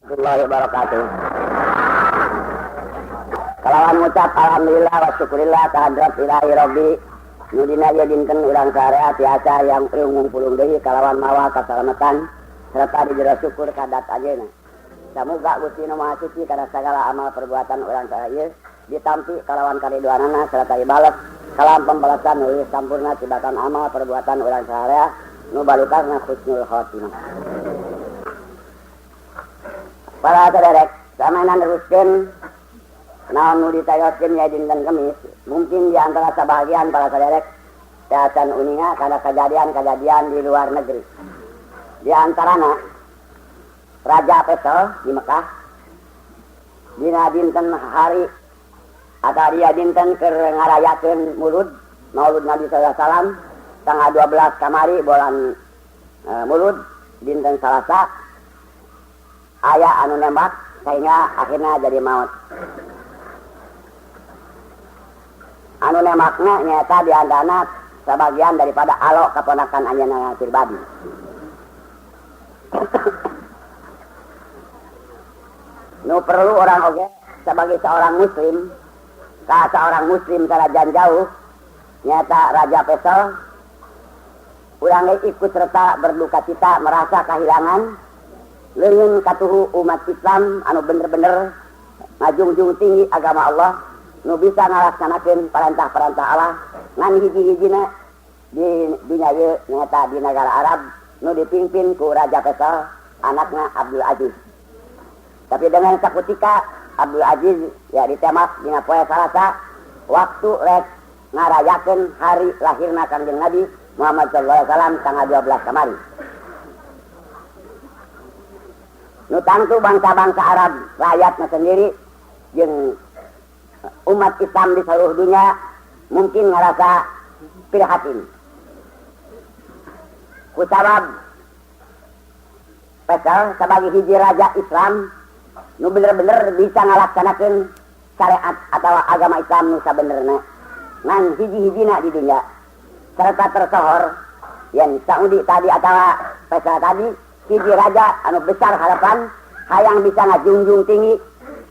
Warahmatullahi wabarakatuh. Kalawan ngucap alhamdulillah wa syukurillah kahadrat ilahi rabbi nu dina ieu dinten urang sarea tiasa yang ngumpulung deui kalawan mawa kasalamatan serta dijero syukur kadat ajeuna. Samuga Gusti Nu Maha Suci kana sagala amal perbuatan urang sarea ieu ditampi kalawan kariduanana serta dibales kalawan pembalasan nu leuwih sampurna tibatan amal perbuatan urang sarea nu balukarna husnul khotimah. Para saderek, samana neruskeun naon nu ditayoskeun ya dinten Kemis, mungkin di antara sabahagian para saderek teh uninga kana kejadian-kejadian di luar negeri. Di antarana Raja Faisal di Mekah dina dinten hari atau dia dinten keur ngarayakeun Maulud Nabi sallallahu alaihi wasallam tanggal 12 kamari bulan Mulud dinten Salasa aya anu nembak sehingga akhirnya jadi maut. Anu nembakna nyaeta di antara sebagian daripada alok keponakan anjeunna pribadi. Nu perlu orang oge sebagai seorang muslim, ka seorang muslim sanajan jauh nyaeta Raja Faisal urang ge ikut serta berduka cita merasa kehilangan leungeun katuhu umat Islam anu bener-bener ngajungjung tinggi agama Allah nu bisa ngalaksanakeun perintah-perintah Allah ngan hiji-hijina di dunya ieu nyaeta di negara Arab nu dipimpin ku Raja Faisal anakna Abdul Aziz. Tapi dengan sakutika Abdul Aziz ya ditembak dina poe Salasa waktu rek ngarayakeun hari lahirna Kangjeng Nabi Muhammad sallallahu alaihi wasallam tanggal 12 kamari. Nu tangtu bangsa-bangsa Arab rakyatna sendiri jeung umat Islam di seluruh dunia mungkin ngerasa prihatin. Kusabab Faisal sebagai hiji raja Islam nu bener-bener bisa ngalaksanakeun syariat atau agama Islam nu sabenerna ngan hiji-hijina di dunia serta tersohor yang Saudi tadi atau Faisal tadi hiji raja anu besar harapan hayang bisa ngajungjung tinggi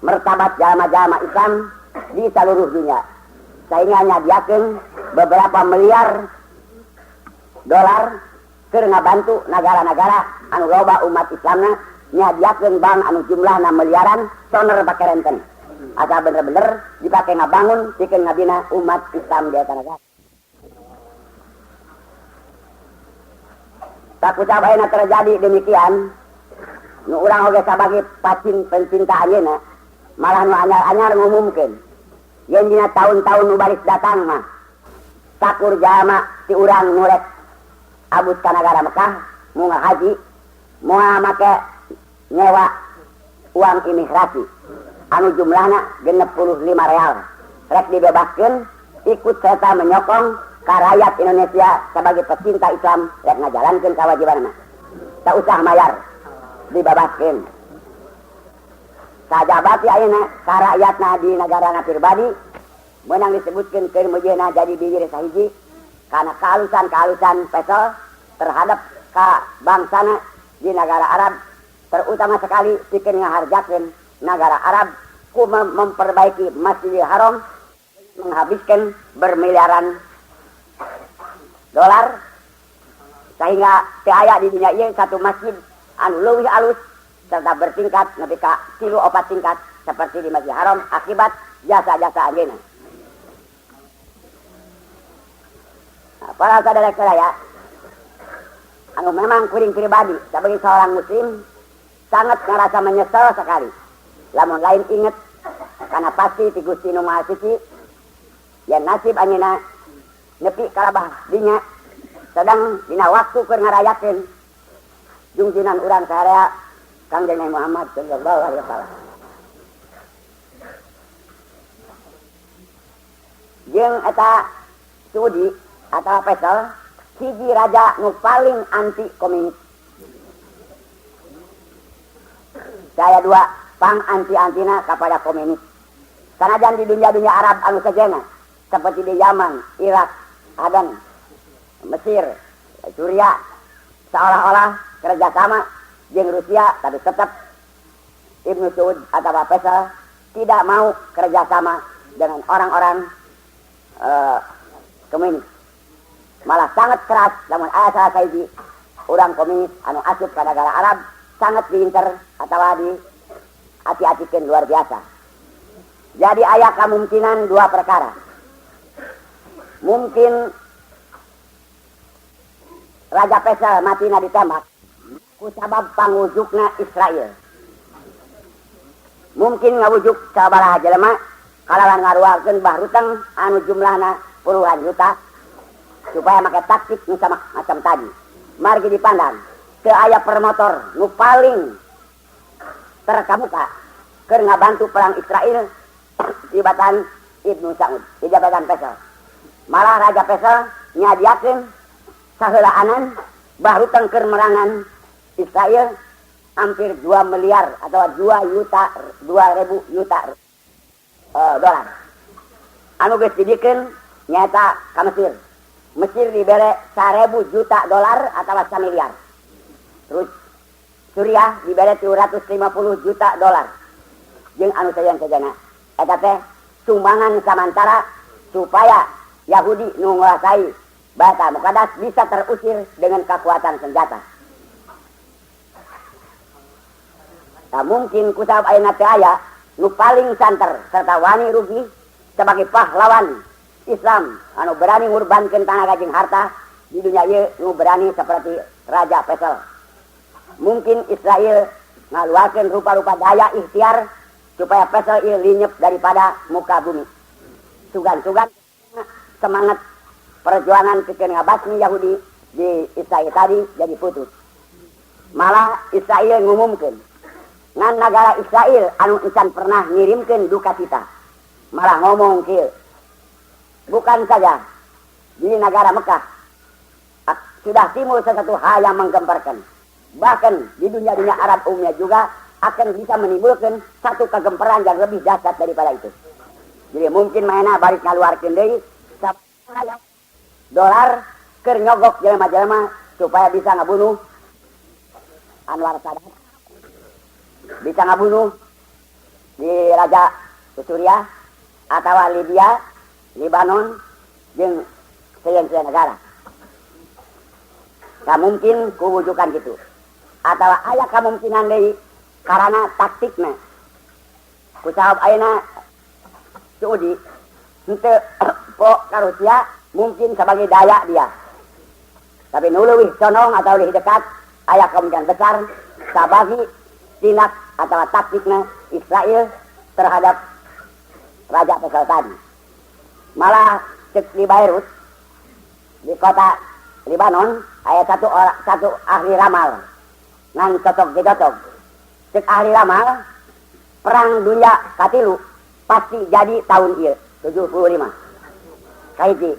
martabat jalma-jalma Islam di seluruh dunia sehingga nyadiakeun beberapa miliar dolar keur ngabantu negara-negara anu loba umat Islamna nyadiakeun bank anu jumlahna miliaran soner pake renten asa bener-bener dipake ngabangun pikeun ngabina umat Islam di eta negara. Takucab ayeuna terjadi demikian nu urang oge sabagi pacin pencinta anjeunna malah nu anyar-anyar ngumumkeun yen dina tahun-tahun nu baris datang mah sakur jalma ti urang nu rek abus ka nagara Mekah moal haji moal make nyewa uang imigrasi anu jumlahna 65 real rek dibebaskeun ikut serta menyokong ka rakyat Indonesia sebagai pecinta Islam rek ngajalankeun kewajibanna. Tak usah mayar, dibebaskeun. Sajabati ayeuna ka rakyatna di negarana pribadi meunang disebutkeun keur meujeuhna jadi bibir sahiji kana kehalusan-kehalusan Faisal terhadap ka bangsana di negara Arab, terutama sekali pikeun ngaharjakeun negara Arab ku memperbaiki Masjidil Haram menghabiskan bermiliaran dolar sehingga teu aya di dunia ieu satu masjid anu leuwih alus serta bertingkat nepi ka 3-4 tingkat seperti di Masjidil Haram akibat jasa-jasa anjeunna. Nah, para saudara sadaya anu memang kuring pribadi sebagai seorang muslim sangat ngerasa menyesal sekali lamun lain inget karena pasti ti Gusti Nu Maha Suci ya nasib anjeunna nepi kalabah dinya sedang dina waktu keur ngarayakeun jungjunan urang sararea Kangjeng Nabi Muhammad sallallahu alaihi wasallam. Jeung eta Saudi atau Faisal hiji raja nu paling anti komunis. Saya dua pang anti-antina kepada komunis. Sanajan di dunia-dunia Arab anu sejena seperti di Yaman, Irak, Aden, Mesir, Suriah, seolah-olah kerjasama jeung Rusia tapi tetap Ibnu Saud atau Faisal tidak mau kerjasama dengan orang-orang komunis. Malah sangat keras, namun aya salah sahiji orang komunis anu asup ka negara Arab sangat diinter atau di hati-hatikeun luar biasa. Jadi aya kemungkinan dua perkara. Mungkin Raja Faisal matina ditembak ku sabab pangwujukna Israel. Mungkin ngawujuk sabaraha jelema kalawan ngaruakeun bahruteng anu jumlahna puluhan juta supaya make taktik nu sama macam tadi. Margi dipandang ke aya promotor nu paling terkemuka keur ngabantu perang Israel tibatan Ibnu Saud di jabatan Faisal. Malah Raja Faisal nyadiakeun saheulaanan bahruteng keur merangan Israel hampir 2 miliar atau 2 juta 2.000 juta dolar. Anu geus dibikeun nyaeta ka Mesir. Mesir dibere 1.000 juta dolar atau 1 miliar. Terus Suriah dibere 750 juta dolar. Jeung anu sejen-sejena. Eta teh sumbangan samantara supaya Yahudi nu nguasai Baitul Muqaddas bisa terusir dengan kekuatan senjata. Tak mungkin kusabab ayeuna teu aya nu paling santer serta wani rugi sebagai pahlawan Islam anu berani ngurbankeun tanaga jeung harta di dunia ieu nu berani seperti Raja Faisal. Mungkin Israel ngaluarkeun rupa-rupa daya ikhtiar supaya Faisal ieu linyep daripada muka bumi. Sugan-sugan semangat perjuangan pikeun ngabasmi Yahudi di Israel tadi jadi putus. Malah Israel ngumumkeun ngan negara Israel anu encan pernah ngirimkeun duka cita. Malah ngomong kieu. Bukan saja di negara Mekah sudah timbul sesuatu hal yang menggemparkan. Bahkan di dunia-dunia Arab umumnya juga akan bisa menimbulkan satu kegemparan yang lebih dahsyat daripada itu. Jadi mungkin mainna baris ngaluarkeun deui dolar keur nyogok jelema-jelema supaya bisa ngabunuh Anwar Sadat, bisa ngabunuh di Raja Suriah atau Libya, Libanon, jeung sejen-sejen negara. Tak mungkin kuwujukan gitu. Atau aya kemungkinan deui karena taktikna. Kusabab ayeuna Saudi henteu po ka Rusia mungkin sebagai daya dia. Tapi nu leuwih condong atau leuwih dekat aya kemungkinan besar sabagi tindak atau taktikna Israel terhadap Raja Faisal tadi. Malah cek di Beirut, di kota Libanon, aya satu ahli ramal ngan cocok dicocok. Cek ahli ramal perang dunia katilu pasti jadi tahun ieu 75. Kahiji,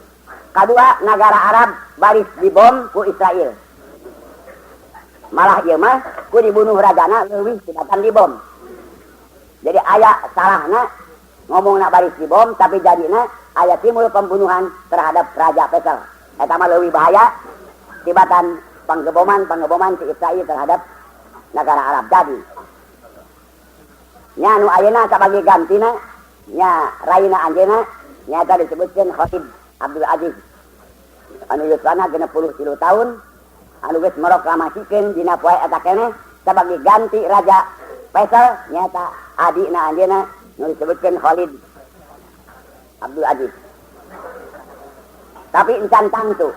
kadua negara Arab baris dibom ku Israel. Malah ieu mah ku dibunuh rajana leuwih tibatan dibom. Jadi aya salahna ngomongna baris dibom tapi jadina aya timbul pembunuhan terhadap Raja Faisal. Eta mah leuwih bahaya tibatan pengeboman si Israel terhadap negara Arab tadi. Nya nu ayeuna sabagi gantina nya raina anjeunna nyaeta disebutkeun Khatib Abdul Aziz. Anu yuswana 63 tahun anu geus meroklamasikeun dina poe eta keneh sabagi ganti Raja Faisal nyaeta adina anjeunna nu disebutkeun Khalid Abdul Aziz. Tapi encan tangtu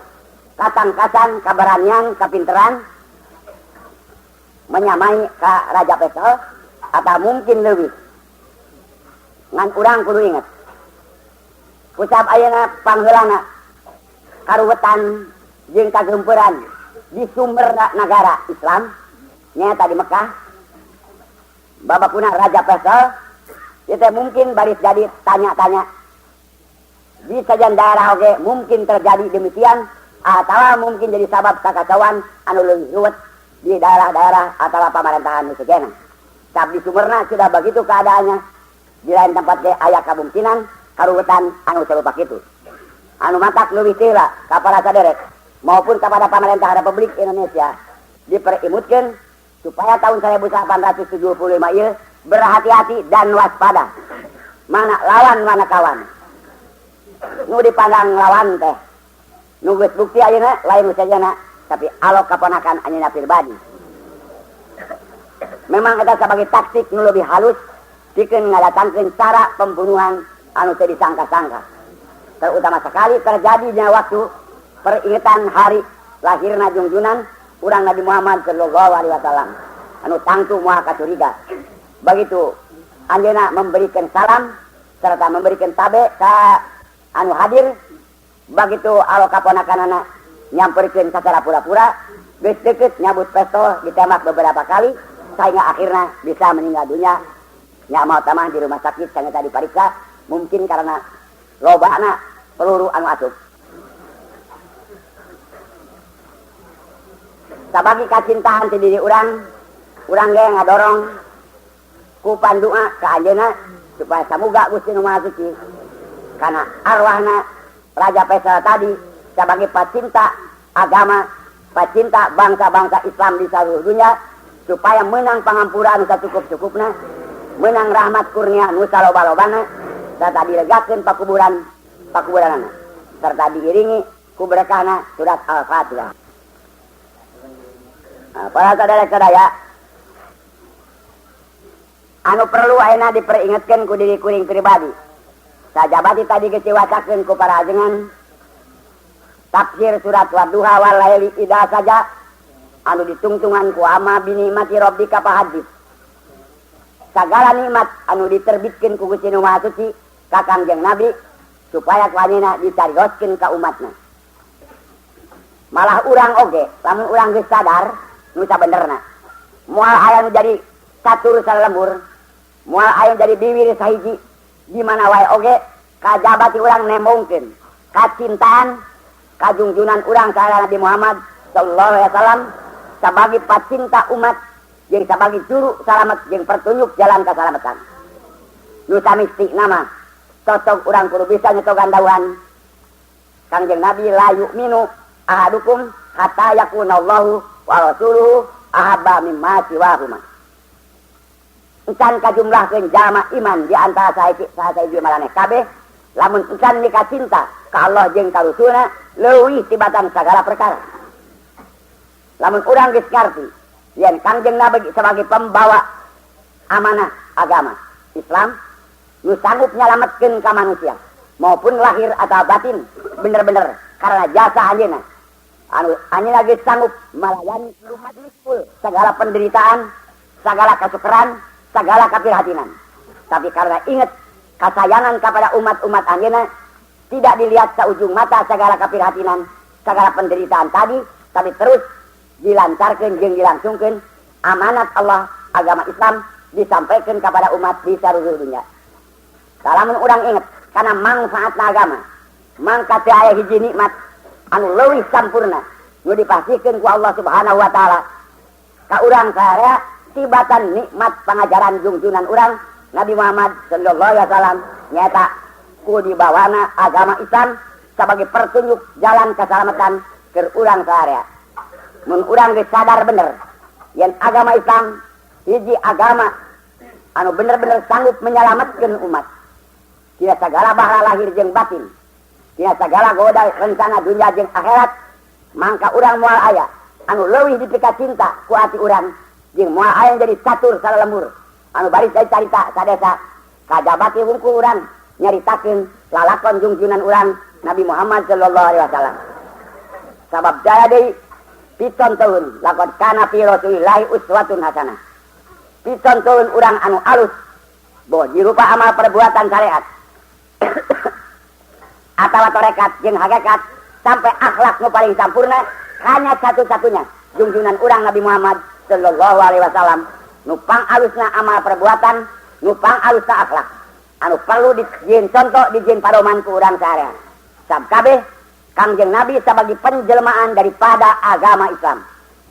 katangkasan kaberanian kapinteran menyamai ka Raja Faisal atau mungkin lebih. Ngan urang kudu inget kusab ayeuna pangheulana karuwetan jeung kagemperan di sumber negara Islam nyaeta di Mekah babakuna Raja Faisal ieu teh mungkin baris jadi tanya-tanya di sajan daerah oge mungkin terjadi demikian atau mungkin jadi sabab kakacauan anu leuwih ruwet di daerah-daerah atau pemerintahan nu sejenna. Tapi di sumberna sudah begitu keadaannya di lain tempat ge aya kamungkinan karuwetan anu sarupa kitu. Anu matak leuwih teu lah ka para saderek maupun kepada pemerintah Republik Indonesia diperimutkeun supaya tahun 1875 ieu Berhati-hati dan waspada. Mana lawan mana kawan. Nu dipandang lawan teh. Nu geus bukti ayeuna lain sajana, tapi alok kaponakan anjeunna pribadi. Memang eta sebagai taktik nu lebih halus pikeun ngadatangkeun cara pembunuhan anu teu disangka-sangka. Terutama sekali terjadinya waktu peringatan hari lahirna jungjunan urang Nabi Muhammad sallallahu alaihi wasallam anu tangtu moal kacuriga. Begitu anjeunna memberikan salam serta memberikan tabe ka anu hadir, begitu alo kaponakanana nyamperkeun sacara pura-pura, geus deukeut nyabut pistol ditembak beberapa kali sehingga akhirnya bisa meninggal dunia. Nya mau tamah di rumah sakit sangeta dipariksa, mungkin karena lobana peluru anu asup. Sabagi kacintaan ti diri urang, urang ge ngadorong ku pandua ka anjeunna supaya samuga Gusti Nu Maha Suci kana arwahna Raja Faisal tadi sebagai pacinta agama, pacinta bangsa-bangsa Islam di seluruh dunia supaya menang pangampura nu sacukup-cukupna, menang rahmat kurnia nu saloba-lobana, serta dilegakeun pakuburanana, serta diiringi ku berkahna surat Al-Fatihah. Nah, para saudara sadaya, anu perlu ayeuna diperingatkeun ku diri kuring pribadi. Sajabati tadi kecewacakeun ku para ajengan tafsir surat Wadduha wal laili idza saja anu ditungtungan ku ama binikmati rabbika fahadits. Sagala nikmat anu diterbitkeun ku Gusti Nu Maha Suci ka Kangjeng Nabi supaya ku anjeunna dicarioskeun ka umatna. Malah urang oge lamun urang geus sadar nu sabenerna moal aya nu jadi catur salembur, moal aya nu jadi biwir sahiji di mana wae oge kajabati urang nembongkeun kacintaan kajungjunan urang ka Nabi Muhammad sallallahu alaihi wasallam sabagi pacinta umat jeung sabagi juru salamet jeung pertunjuk jalan kasalamatan. Nu samisti nama cocok urang kudu bisa nyetogan dawuhan Kangjeng Nabi la yu'minu ahadukum hatta yakunallahu wa rasuluhu ahabba mimma siwahuma. Encan kajumlahkeun jalma iman di antara saha-saha maraneh kabeh lamun encan mikacinta ka Allah jeung ka Rasulna leuwih tibatan sagala perkara. Lamun urang geus ngarti yen Kangjeng Nabi sebagai pembawa amanah agama Islam nu sanggup nyalametkeun ka manusia maupun lahir atau batin bener-bener karena jasa anjeunna anu anjeunna geus sanggup melayani umat segala penderitaan, segala kasukeran, segala kepirhatinan. Tapi karena ingat kasayangan kepada umat-umat anjeunna tidak dilihat seujung mata segala kepirhatinan, segala penderitaan tadi, tapi terus dilancarkan jeung dilangsungkeun amanat Allah agama Islam disampaikan kepada umat di seluruh dunia. Lamun urang ingat karena manfaatna agama, mangka teu aya hiji nikmat anu leuwih sampurna nu dipastikeun ku Allah Subhanahu wa taala ka urang sararea tibatan nikmat pangajaran jungjunan urang Nabi Muhammad sallallahu alaihi wasallam nyaeta ku dibawana agama Islam sebagai pertunjuk jalan keselamatan keur urang sararea. Mun urang geus sadar bener yen agama Islam hiji agama anu bener-bener sanggup menyelamatkeun umat tina sagala bahra lahir jeung batin, tina sagala goda rencana dunia jeung akhirat, mangka urang moal aya anu leuwih dipika cinta ku ati urang jeung moal aya jadi catur salalembur anu baris dari carita sadesa kajabati hungkul urang nyaritakeun lalakon jungjunan urang Nabi Muhammad sallallahu alaihi wasallam. Sabab jaya deui pitontoeun laqad kana fi rasulillahi uswatun hasanah. Pitontoeun urang anu alus boh dirupa amal perbuatan syariat atawa tarekat jeung hakikat sampai akhlak nu paling sampurna hanya satu-satunya jungjunan urang Nabi Muhammad sallallahu alaihi wasallam nu pangalusna amal perbuatan, nu pangalusna akhlak anu perlu dijieun contoh, dijieun padoman ku urang sarean. Sab kabeh Kangjeng Nabi sebagai penjelmaan daripada agama Islam.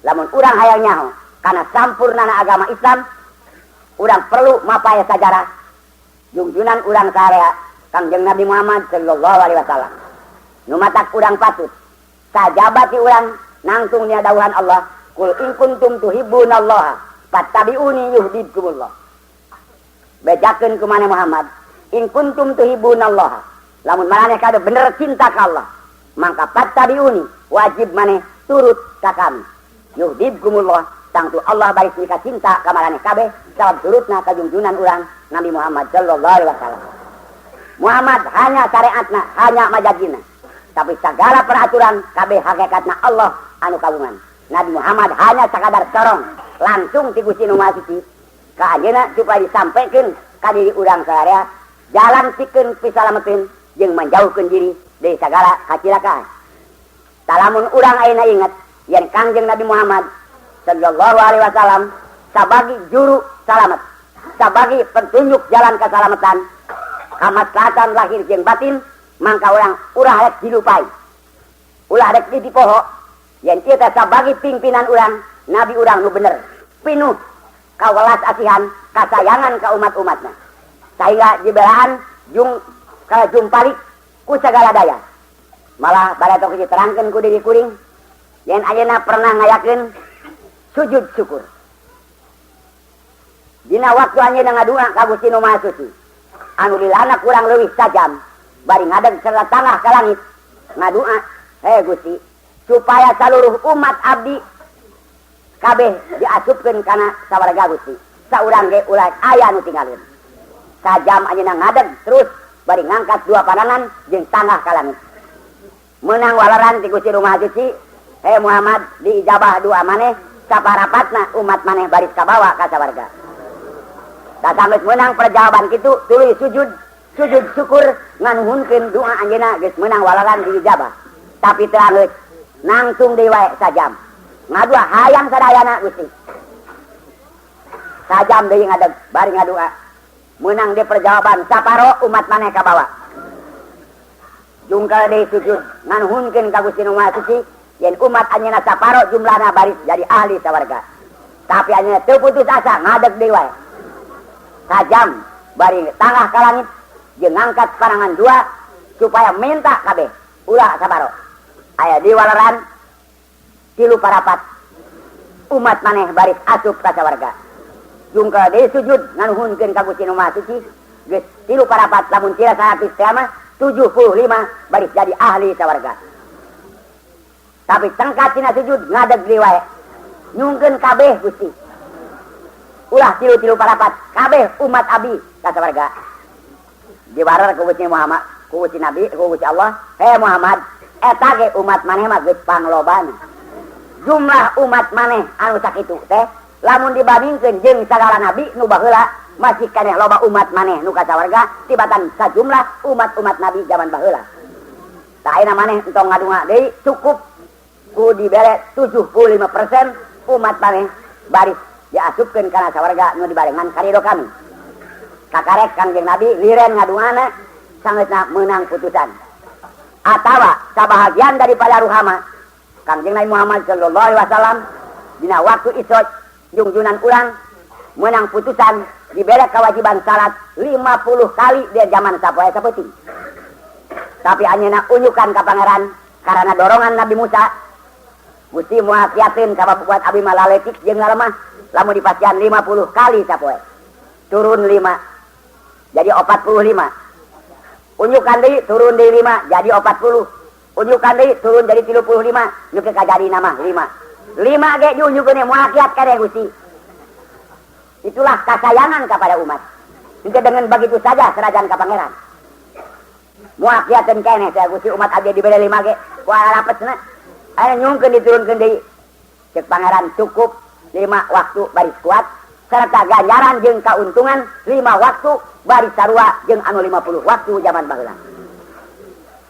Lamun urang hayang nyaho kana sampurnana agama Islam, urang perlu mapaya sajarah jungjunan urang sarea Kangjeng Nabi Muhammad sallallahu alaihi wasallam. Nu matak urang patut sajabati urang nangtung nya dawuhan Allah, kul in kuntum tuhibbunallaha fattabi'uni yuhibbukumullah. Bejakeun ku maneh Muhammad, in kuntum tuhibbunallaha. Lamun maraneh kade bener cinta ka Allah, mangka fattabi'uni, wajib maneh turut ka kami. Yuhibbukumullah, tangtu Allah baris mika cinta ka maraneh kabeh sabab turutna ka junjunan urang Nabi Muhammad sallallahu alaihi wasallam. Muhammad hanya syariatna, hanya majagina. Tapi segala peraturan kabeh hakikatna Allah anu kagungan. Nabi Muhammad hanya sakadar corong langsung ti Gusti Nu Maha Suci ka anjeunna supaya disampaikan ka diri urang sararea jalan pikeun pisalameteun jeung menjauhkeun diri dari segala kacilakaan. Talamun urang ayeuna inget yen Kangjeng Nabi Muhammad sallallahu alaihi wasallam sabagi juru salamet, sabagi petunjuk jalan keselamatan, kamaslahatan lahir jeung batin, mangka urang ulah rek dilupai, ulah rek dipoho yen ieu teh sabagi pimpinan urang, nabi urang nu bener, pinuh kawelas asihan, kasayangan ka umat-umatna, sehingga dibelaan jung kajumpalik ku segala daya. Malah bareto diterangkeun ku diri kuring yen ayeuna pernah ngayakeun sujud syukur. Dina waktu anjeunna ngadua ka Gusti Nu Maha Suci, anu lilana kurang leuwih sajam, bari ngadeg serta tangah ka langit ngadua, "Hei Gusti, supaya seluruh umat abdi kabeh diasupkeun kana sawarga Gusti. Saurang ge ulah aya nu tinggalin." Sajam anjeunna ngadeg terus bari ngangkat dua pandangan jeung tangah ka langit. Menang waleran ti Gusti Nu Maha Suci, "Hei Muhammad, diijabah doa maneh, saparapatna umat maneh baris kabawa ka sawarga." Da sanggeus meunang perjawaban kitu, tuluy sujud, sujud syukur nganuhunkeun doa anjeunna geus meunang waleran diijabah. Tapi teu anggeus, nangtung deui wae sajam. Ngadua hayang sadayana Gusti. Sajam deui ngadeg bari ngadua. Meunang deui perjawaban saparo umat maneh kabawa. Jungkal deui sujud nganuhunkeun ka Gusti Nu Maha Suci yen umat anjeunna saparo jumlahna baris jadi ahli sawarga. Tapi anjeunna teu putus asa, ngadeg deui wae. Sajam bari tangah ka langit jeung ngangkat panangan dua supaya minta kabeh ulah saparo. Aya di waleran 3/4 umat maneh baris asup ka sawarga. Jungkal deui sujud nganuhunkeun ka Gusti Nu Maha Suci geus 3/4, lamun tira 100 teh mah 75 baris jadi ahli sawarga. Tapi tengkat tina sujud ngadeg deui wae. Nyungkeun kabeh Gusti. Ulah 3/4 kabeh umat abdi ka sawarga. Diwarar ku Gusti Muhammad, ku Gusti Nabi, ku Gusti Allah, "Hei Muhammad, eta ge umat maneh mah geus panglobana. Jumlah umat maneh anu sakitu teh lamun dibandingkeun jeung sagala nabi nu baheula masih keneh loba umat maneh nu ka sawarga tibatan sajumlah umat-umat nabi zaman baheula. Tah ayeuna maneh entong ngadunga deui, cukup ku dibere 75% umat maneh baris diasupkeun kana sawarga nu dibarengan karido kami." Kakarek Kangjeng Nabi liren ngadungana sangeusna meunang putusan. Atawa sabahagian daripada ruhama Kangjeng Nabi Muhammad sallallahu alaihi wasallam dina waktu Isra jungjunan urang meunang putusan dibere kewajiban salat 50 kali di zaman sapoe sapeuting. Tapi anjeunna unyukan ka pangeran karena dorongan Nabi Musa, "Gusti moal kiateun sabab buat abi mah laletik jeung lalemah, lamun dipastian 50 kali sapoe. Turun 5 jadi 45. Unjukan deui turun deui 5 jadi 40. Unjukan deui turun jadi 35, nu kajadi nama 5. 5 ge diunjukkeun moal kiat kade Gusti." Itulah kasayangan kepada umat. Hingga dengan begitu saja kerajaan ka pangeran. Moal kiateun keneh teh Gusti umat abdi dibere 5 ge, ku arapetna. Aya nyungkeun diturunkeun deui. Cek pangeran cukup 5 waktu baris kuat serta ganjaran jeung kauntungan 5 waktu baris sarua jeung anu 50 waktu zaman baheula.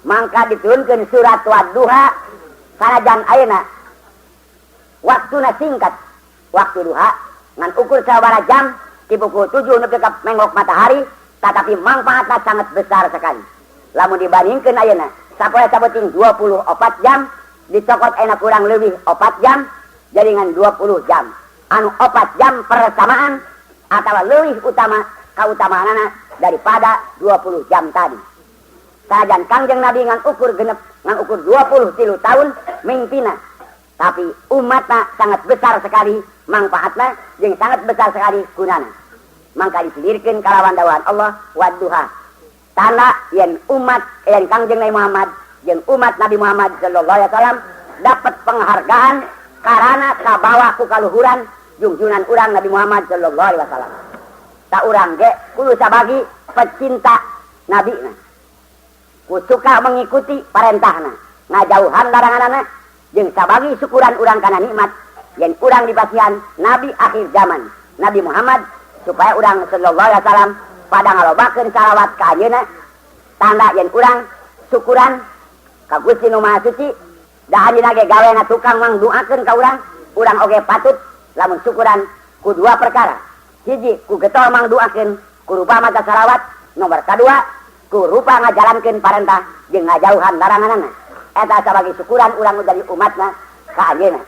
Mangka diturunkeun surat Wadduha sanajan ayeuna waktuna singkat, waktu duha ngan ukur sabaraha jam di pukul 7 nepi ka menggok matahari, tetapi manfaatna sangat besar sekali. Lamun dibandingkeun ayeuna sapoe saeuting 24 jam dicokot ayeuna kurang leuwih 4 jam jadi ngan 20 jam. Anu 4 jam persamaan atawa leuwih utama kautamaanana daripada 20 jam tadi. Sanajan Kangjeng Nabi ngan ukur genep, ngan ukur 23 tahun mingpina, tapi umatna sangat besar sekali manfaatna jeung sangat besar sekali gunana. Mangka disilirkeun kalawan dawuhan Allah wadduha. Tanda yen umat yen Kangjeng Nabi Muhammad jeung umat Nabi Muhammad sallallahu alaihi wasallam dapat penghargaan karana kabawa ku kaluhuran jungjunan urang Nabi Muhammad sallallahu alaihi wasallam. Ta urang ge kudu sabagi pecinta Nabi na. Ku suka mengikuti parentahna, ngajauhan laranganana jeung sabagi syukuran urang kana nikmat yen urang dipasihan Nabi akhir zaman, Nabi Muhammad, supaya urang sallallahu alaihi wasallam pada ngalobakeun salawat ka anjeunna, tanda yen urang syukuran ka Gusti Nu Maha Suci, da anjeunna ge gawena tukang mangduakeun ka urang, urang oge patut lamun syukuran ku dua perkara. Hiji ku getol mangduakeun ku rupa maca salawat, nomor kadua ku rupa ngajalankeun parentah jeung ngajauhan laranganana. Eta sabagi syukuran urang nu jadi umatna ka anjeunna.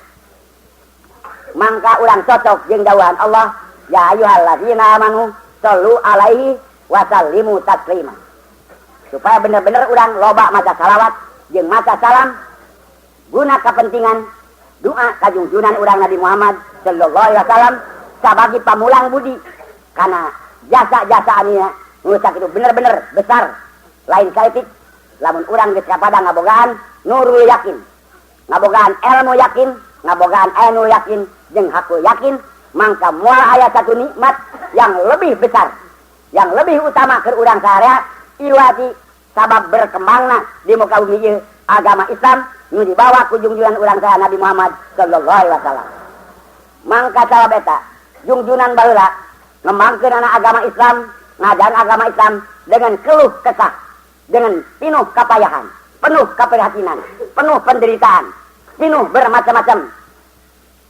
Mangka urang cocok jeung dawuhan Allah, ya ayyuhallazina amanu shallu alaihi wa sallimu taslima. Supaya bener-bener urang loba maca salawat jeung maca salam guna kepentingan doa kajungjunan urang Nabi Muhammad sallallahu alaihi wasallam sabagi pamulang budi karena jasa-jasa anina nu sakitu bener-bener besar lain saeutik lamun urang geus kapada ngabogaan nurul yakin, ngabogaan ilmu yakin, ngabogaan ainul yakin jeung hakul yakin, mangka moal aya satu nikmat yang lebih besar, yang lebih utama keur urang saarea ilwati sabab berkembangna di muka bumi ieu agama Islam nu dibawa ku jungjunan urang saya Nabi Muhammad sallallahu alaihi wasallam. Mangka sabab eta jungjunan baheula ngembangkeun agama Islam, ngajaran agama Islam dengan keluh kesah, dengan penuh kapayahan, penuh keprihatinan, penuh penderitaan, penuh bermacam-macam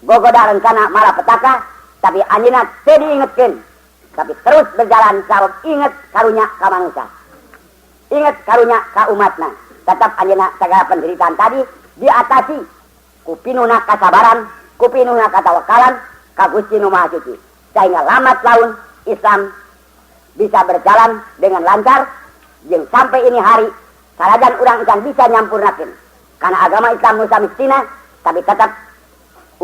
gogoda rencana malapetaka, tapi anjeunna teu diingetkeun, tapi terus berjalan sabab inget karunya ka manusia, inget karunya ka umatna. Tetap anjeunna segala penderitaan tadi diatasi ku pinuhna kasabaran, ku pinuhna katawakalan ka Gusti Nu Maha Suci, sehingga lambat laun Islam bisa berjalan dengan lancar jeung sampai ini hari sanajan urang can bisa nyampurnakeun karena agama Islam nu samistina, tapi tetap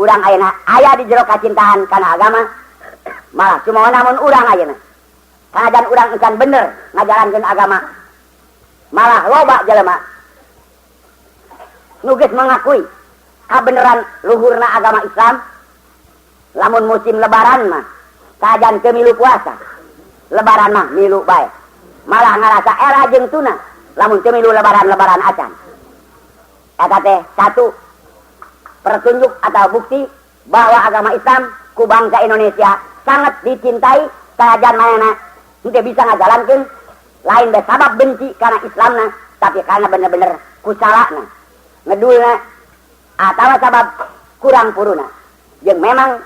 urang ayeuna aya di jero kacintaan kana agama. Malah cuma namun urang ayeuna sanajan urang can bener ngajalankeun agama, malah loba jelema nu geus mengakui kabeneran luhurna agama Islam. Lamun musim lebaran mah sanajan teu milu puasa, lebaran mah milu bae, malah ngarasa era jeung tuna lamun teu milu lebaran-lebaran acan. Eta teh satu pertunjuk atau bukti bahwa agama Islam ku bangsa Indonesia sangat dicintai, sanajan manehna henteu bisa ngajalankeun lain bae sabab benci karena Islamna, tapi karena bener-bener kusalahna, ngedulna, atawa sabab kurang puruna jeung memang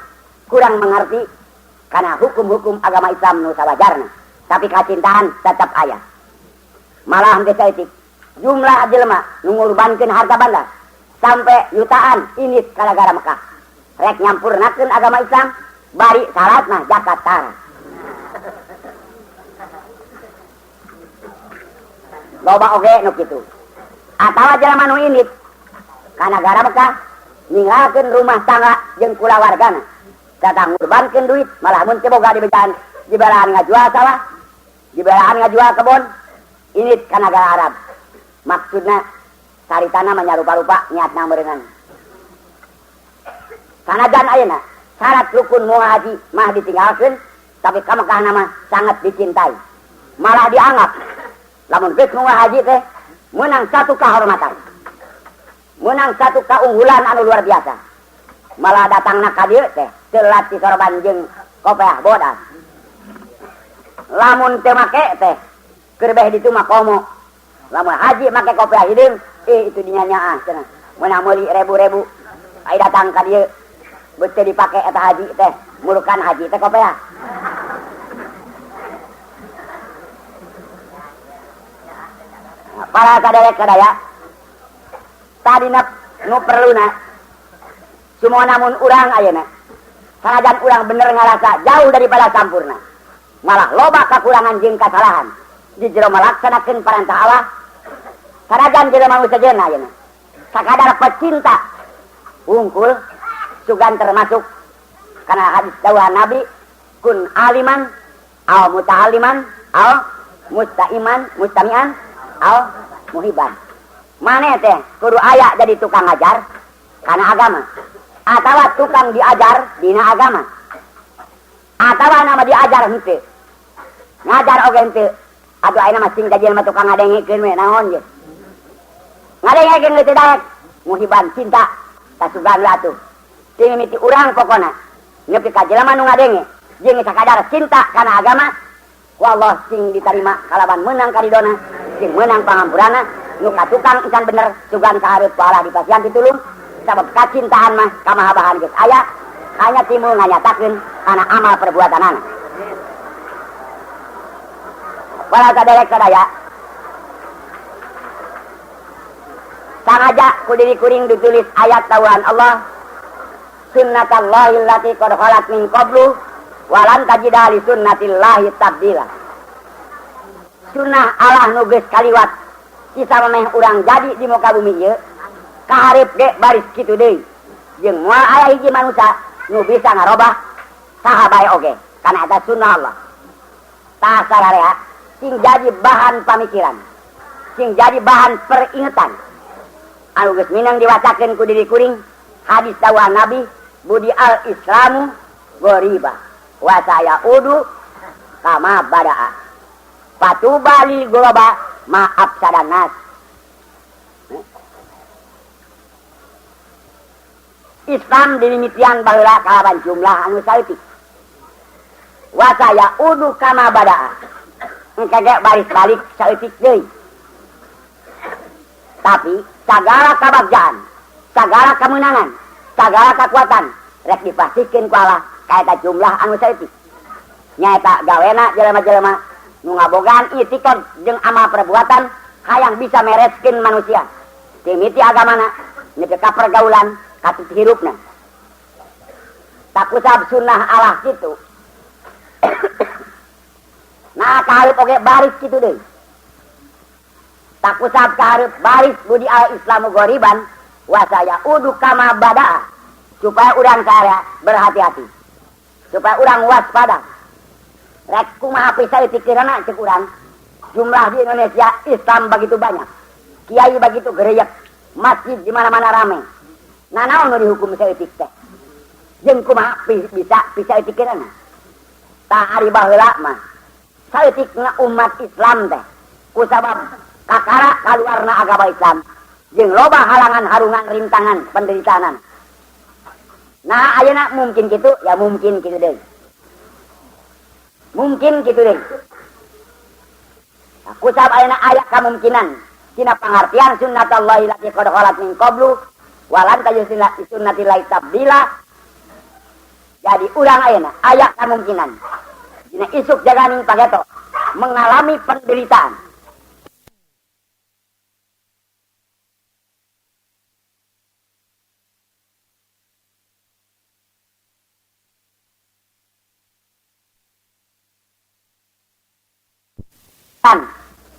kurang mengerti karena hukum-hukum agama Islam nu sawajarna, tapi kacintaan tetap aya. Malah henteu saeutik jumlah jelema nu ngurbankeun harta banda sampai jutaan init ka nagara Mekah rek nyampurnakeun agama Islam, bari syaratna zakat tara. Loba oge nu kitu. Atawa jelema nu init ka nagara Mekah ninggalkeun rumah tangga jeung kulawargana, datang ngurbankeun duit, malah mun teu boga dibejaan, dibelaan ngajual sawah, dibelaan ngajual kebon, init ka nagara Arab. Maksudna saritana mah nyarupa-rupa niatna meureungan. Sanajan ayeuna syarat rukun muhaji mah ditinggalkeun, tapi ka Mekahna mah sangat dicintai. Malah dianggap lamun geus haji teh menang satu kehormatan, menang satu keunggulan anu luar biasa. Malah datangna ka dieu teh telat disorban jeung kopeah bodas. Lamun teu make teh keur beh ditu mah komo. Lamun haji make kopeah hideung, itu dinyanyaah cenah. Meunang meuli rebu-rebu. Ai datang ka dieu beut teu dipake eta haji teh, murukan haji teh kopeah. Para kaderek kadaya tadina nu perluna semua namun urang ayeuna sanajan urang bener ngarasa jauh daripada sampurna, malah loba kakurangan jeung kasalahan di jero malaksanakeun parentah Allah. Sanajan jelema nu sejenna ayeuna sakadar pecinta wungkul sugan termasuk kana hadis dawuhan Nabi, kun aliman Aw muta'alliman, aw mustaiman, mustami'an, aw muhiban. Maneh teh kudu aya jadi tukang ngajar kana agama atawa tukang diajar dina agama. Atawa nama diajar henteu. Ngajar oge henteu. Atuh ayeuna mah sing jadi mah tukang ngadengekeun we naon ge. Ngadengekeun ge teu daek. Muhiban cinta kasugan we atuh. Ti mimiti urang pokona nepi ka jelema nu ngadenge jeung sakadar cinta kana agama ku Allah sing ditarima kalaban meunang karidona jeung meunang pangampurana nu katukang encan bener sugan kahareup ku Allah dipasihan pitulung sabab kacintaan mah kamahabahan geus aya hanya timbul nganyatakeun kana amal perbuatanana. Walau saderek sadaya sangaja ku diri kuring ditulis ayat tawuhan Allah sunnatallahi allati qad khalat min qablu walan tajida li sunnatillahi tabdila. Sunnah Allah nu geus kaliwat sisa memeh urang jadi di muka bumi ieu kahareup ge baris kitu deui jeung moal aya hiji manusia nu bisa ngarobah saha bae oge kana eta sunnah Allah. Tah sararea sing jadi bahan pamikiran, sing jadi bahan peringetan anu geus minang diwacakeun ku diri kuring hadis dawuhan Nabi budi al islamu ghoriba wa sayaudu kama badaa fatuba lil ghuraba ma afsadan nas. Islam dimimitian baheula kalawan jumlah anu saeutik. Wa sayaudu kama badaa. Engke ge baris balik saeutik deui. Tapi sagala kabagjaan, sagala kemenangan, sagala kekuatan rek dipastikeun ku Allah kaeta jumlah anu saeutik. Nyaeta gawena jelema-jelema nu ngabogaan itikad jeung amal perbuatan hayang bisa mereskeun manusia. Timiti agamana nepi ka pergaulan katut hirupna. Takusab sunnah Allah kitu. Nah kahareup oge baris kitu deui. Takusab kahareup baris budi al islamu ghoriban wa sayaudu kama badaa. Supaya urang saya berhati-hati. Supaya urang waspada. Rek kumaha pisah pikiranna cek urang. Jumlah di Indonesia Islam begitu banyak. Kiai begitu gereyek, masjid di mana-mana rame. Nah naon nu dihukum saeutik teh? Jeung kumaha bisa pisah pikiranna? Tah ari baheula mah saeutikna umat Islam teh kusabab kakara kaluarna agama Islam jeung loba halangan harungan rintangan penderitaanana. Nah ayeuna mungkin kitu ya mungkin kitu deui. Mungkin kitu deui. Nah, kusabab ayeuna aya kamungkinan tina pangartian sunnatullahi lati qad khalat min qablu walan tajid sunnatillahi tabdila. Jadi urang ayeuna aya kamungkinan dina isuk jaganing pageto mengalami penderitaan.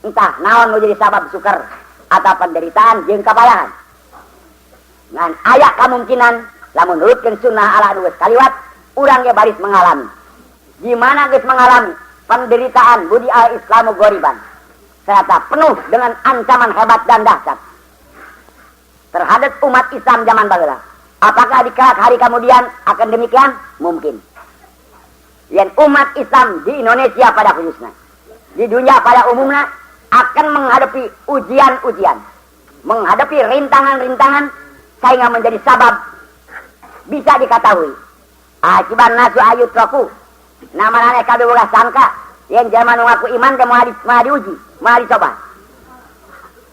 Entah naon nu jadi sabab suker atau penderitaan jeung kapayahan. Ngan aya kamungkinan lamun nurutkeun sunnah Allah nu geus kaliwat urang ge baris mengalami. Di mana geus mengalami penderitaan budi al-islamu ghoriban serta penuh dengan ancaman hebat dan dahsyat terhadap umat Islam zaman baheula. Apakah di kelak hari kemudian akan demikian? Mungkin. Yang umat Islam di Indonesia pada khususnya, di dunia pada umumnya akan menghadapi ujian-ujian, menghadapi rintangan-rintangan sehingga menjadi sabab bisa diketahui. Akibat nasu ayu troku, nama nane kabeh boga sangka yang zaman ngaku iman teh moal diuji, moal dicoba.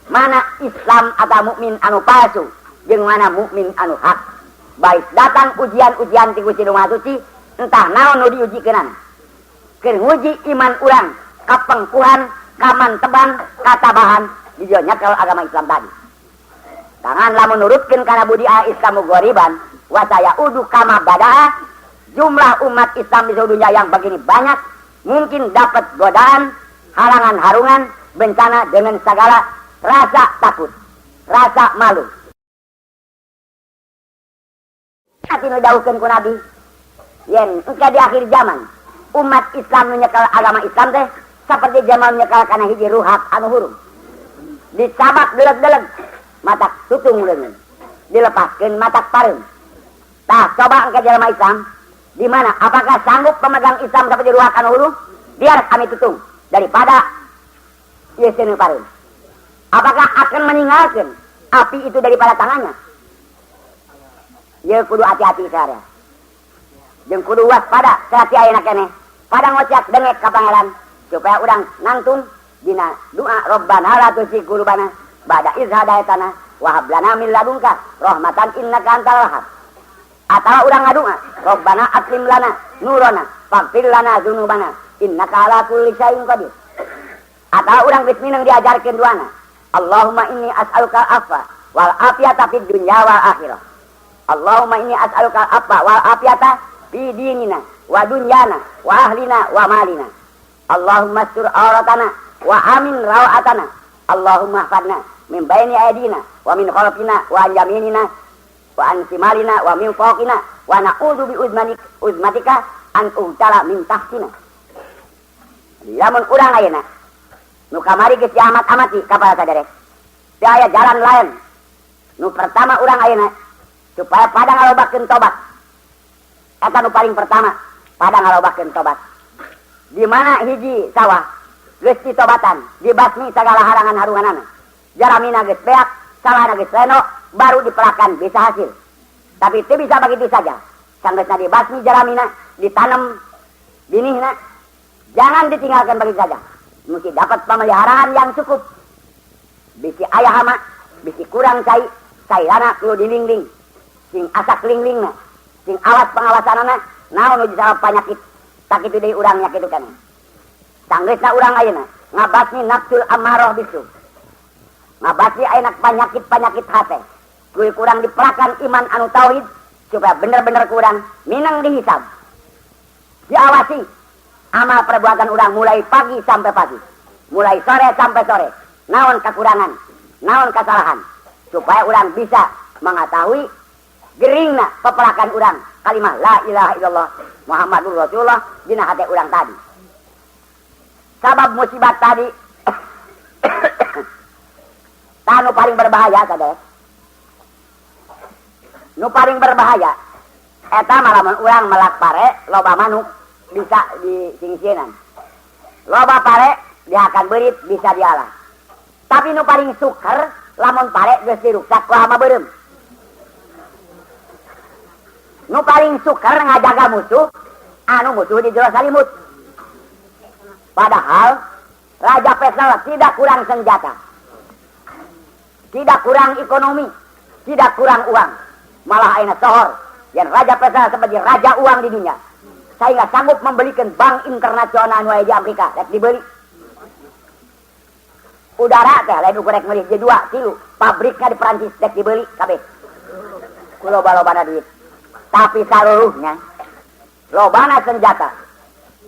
Mana Islam atau mukmin anu palsu jeung mana mukmin anu hak. Baik datang ujian-ujian ti Gusti Nu Maha Suci, entah naon nu diujikeunana. Keur nguji iman urang kapengkuhan, kamanteban, katabahan di dieu nyekel agama Islam tadi. Tangan lamun nurutkeun kana budi al-Islamu ghoriban wa sayaudu kama badaa, jumlah umat Islam di seluruh dunia yang begini banyak mungkin dapat godaan, halangan harungan, bencana dengan segala rasa takut, rasa malu. Ati nu dawuhkeun ku Nabi yen engke di akhir zaman Umat Islam nu nyekel agama Islam teh seperti jamal nyekel kana hiji ruhak anu hurung. Dicabak deleg-deleg matak tutung leungeun. Dilepaskeun matak pareum. Tah coba engke jelema Islam di mana apakah sanggup pemegang Islam seperti ruhak anu hurung? Biar kami tutung daripada ieu seuneu pareum. Apakah akan meninggalkan api itu daripada tangannya? Ieu kudu hati-hati sadaya. Jeung kudu waspada saat ayeuna keneh. Pada ngocak dengek ka pangeran supaya urang nangtung dina doa Rabbana la tuzigh qulubana ba'da idz hadaitana wa hab lana min ladunka rahmatan innaka antal wahhab. Atawa urang ngadua Rabbana atmim lana nurana faghfir lana dzunubana innaka ala kulli syai'in qadir. Atawa urang geus mineng diajarkeun doana Allahumma inni as'aluka al-afwa wal afiyata fid dunya wal akhirah. Allahumma inni as'aluka al-afwa wal afiyata fi dinina wa dunyana wa ahlina wa malina. Allahumma astur auratana wa amin rawatana. Allahumma hfadna min baini aydina wa min khalfina wa an yaminina wa an simalina wa min fawqina wa na'udzu bi uzmatika an ugtala min tahtina. Lamun urang ayeuna nu kamari geus diamat-amati ka para saderek. Teu aya jalan lain. Nu pertama urang ayeuna supaya pada ngalobakeun tobat. Eta nu paling pertama, pada ngalobakeun tobat. Di mana hiji sawah geus ditobatan, dibasmi sagala harangan-harunganana. Jaramina geus beak, sawahna geus leno, baru dipelakan bisa hasil. Tapi teu bisa begitu saja. Sanggeusna dibasmi jaramina, ditanam binihna, jangan ditinggalkan begitu saja. Mesti dapat pemeliharaan yang cukup. Bisi aya hama, bisi kurang cai, cairana kudu dilingling. Sing asak linglingna, sing awas pengawasanana, naon nu disabab panyakit. Tak kitu deui urang nya kitu kana. Sanggeusna urang ayeuna ngabasmi nafsul amarah bisu. Ngabasmi ayeuna penyakit-penyakit hate. Kuy kurang dipelakan iman anu tauhid supaya bener-bener kurang minang dihisab. Diawasi amal perbuatan urang mulai pagi sampai pagi, mulai sore sampai sore. Naon kekurangan, naon kesalahan, supaya urang bisa mengetahui geringna pepelakan urang kalimah la ilaha illallah Muhammadur Rasulullah dina hate urang tadi. Sabab musibah tadi tanu paling berbahaya sadaya. Nu paling berbahaya eta malamun urang melak pare loba manuk bisa disingsieunan. Loba pare diakan beurit bisa dialah. Tapi nu paling suker lamun pare geus diruksak ku hama beureum. Nu paling suker ngajaga musuh anu musuh di jero salimut. Padahal Raja Faisal tidak kurang senjata, tidak kurang ekonomi, tidak kurang uang. Malah ayeuna sohor yang Raja Faisal sebagai raja uang di dunia. Sehingga sanggup membelikan bank internasional nu aya di Amerika, rek dibeli. Udara teh lain ukur rek meuli J2, tilu, pabriknya di Perancis rek dibeli kabeh. Ku loba-lobana duit. Tapi saluruhnya lobana senjata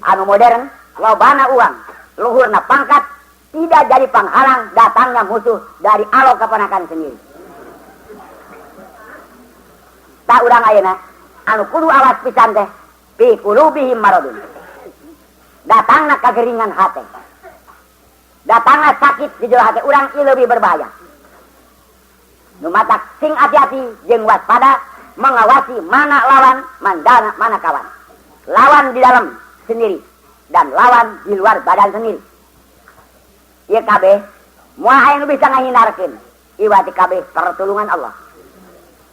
anu modern, lobana uang, luhurna pangkat, tidak jadi penghalang datangnya musuh dari alo keponakan sendiri. Tak urang ayeuna anu kudu awas pisan teh fi qulubihim maradun. Datangna kageringan hate. Datangna sakit di jero hate urang ieu leuwih berbahaya. Nu matak sing hati-hati jeung waspada mengawasi mana lawan, mandana mana kawan. Lawan di dalam sendiri dan lawan di luar badan sendiri. Ieu kabeh moal aya nu bisa ngahindarkeun iwati kabeh pertulungan Allah.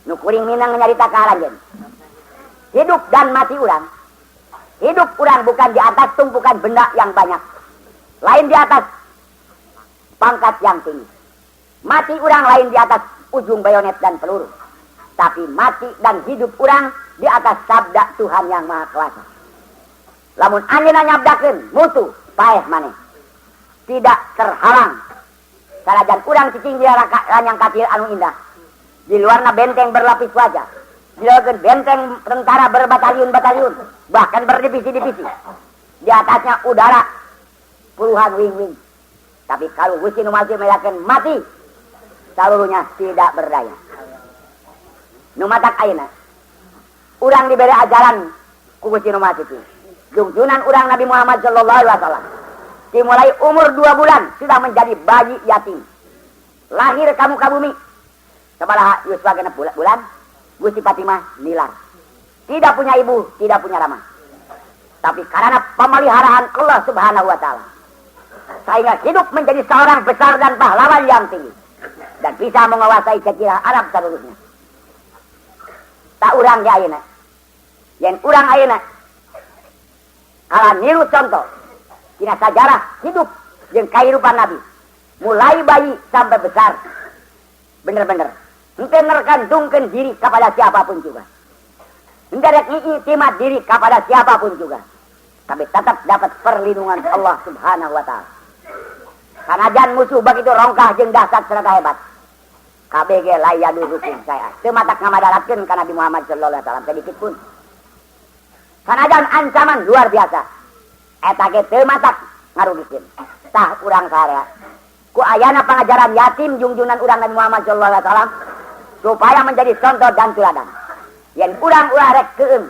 Nu kuring minang nyarita ka aranjeun. Hidup dan mati urang. Hidup urang bukan di atas tumpukan benda yang banyak. Lain di atas pangkat yang tinggi. Mati urang lain di atas ujung bayonet dan peluru. Tapi mati dan hidup urang di atas sabda Tuhan yang Maha Kuasa. Lamun anjeunna nyabdakeun mutu paeh maneh. Tidak terhalang. Sanajan urang cicing di ranyang katil anu indah. Di luarna benteng berlapis wajah. Di luar benteng tentara berbatalion-batalion, bahkan berdivisi-divisi. Di atasnya udara puluhan wing-wing. Tapi kalau Gusti nu masih meyakinkan mati, seluruhnya tidak berdaya. Nu matak ayeuna urang diberi ajaran ku Gusti nu Maha Suci. Jungjunan urang Nabi Muhammad sallallahu alaihi wasallam dimulai umur 2 bulan sudah menjadi bayi yatim. Lahir kamu ka bumi sabaraha yuswa 6 bulan, Gusti Fatimah nilar. Tidak punya ibu, tidak punya rama. Tapi karena pemeliharaan Allah Subhanahu wa taala, sehingga hidup menjadi seorang besar dan pahlawan yang tinggi dan bisa menguasai jazirah Arab seluruhnya. Tak urang ge ayeuna. Yang urang ayeuna kala niru contoh dina sajarah hidup jeung kahirupan Nabi mulai bayi sampai besar, bener-bener henteu nergantungkeun diri kepada siapapun juga, henteu rek ngiiktimad diri kepada siapapun juga, tapi tetap dapat perlindungan Allah Subhanahu wa taala. Sanajan musuh begitu rongkah jeung dahsyat serta hebat, KBG layadurukum saya teu matak ngamadaratkeun ka Nabi Muhammad sallallahu alaihi wasallam sedikit pun. Sanajan ancaman luar biasa, eta ge teu matak ngarugikeun. Tah urang sarea ku ayana pangajaran yatim jungjunan urang Nabi Muhammad sallallahu alaihi wasallam supaya menjadi contoh dan teladan. Yen urang ulah rek keung,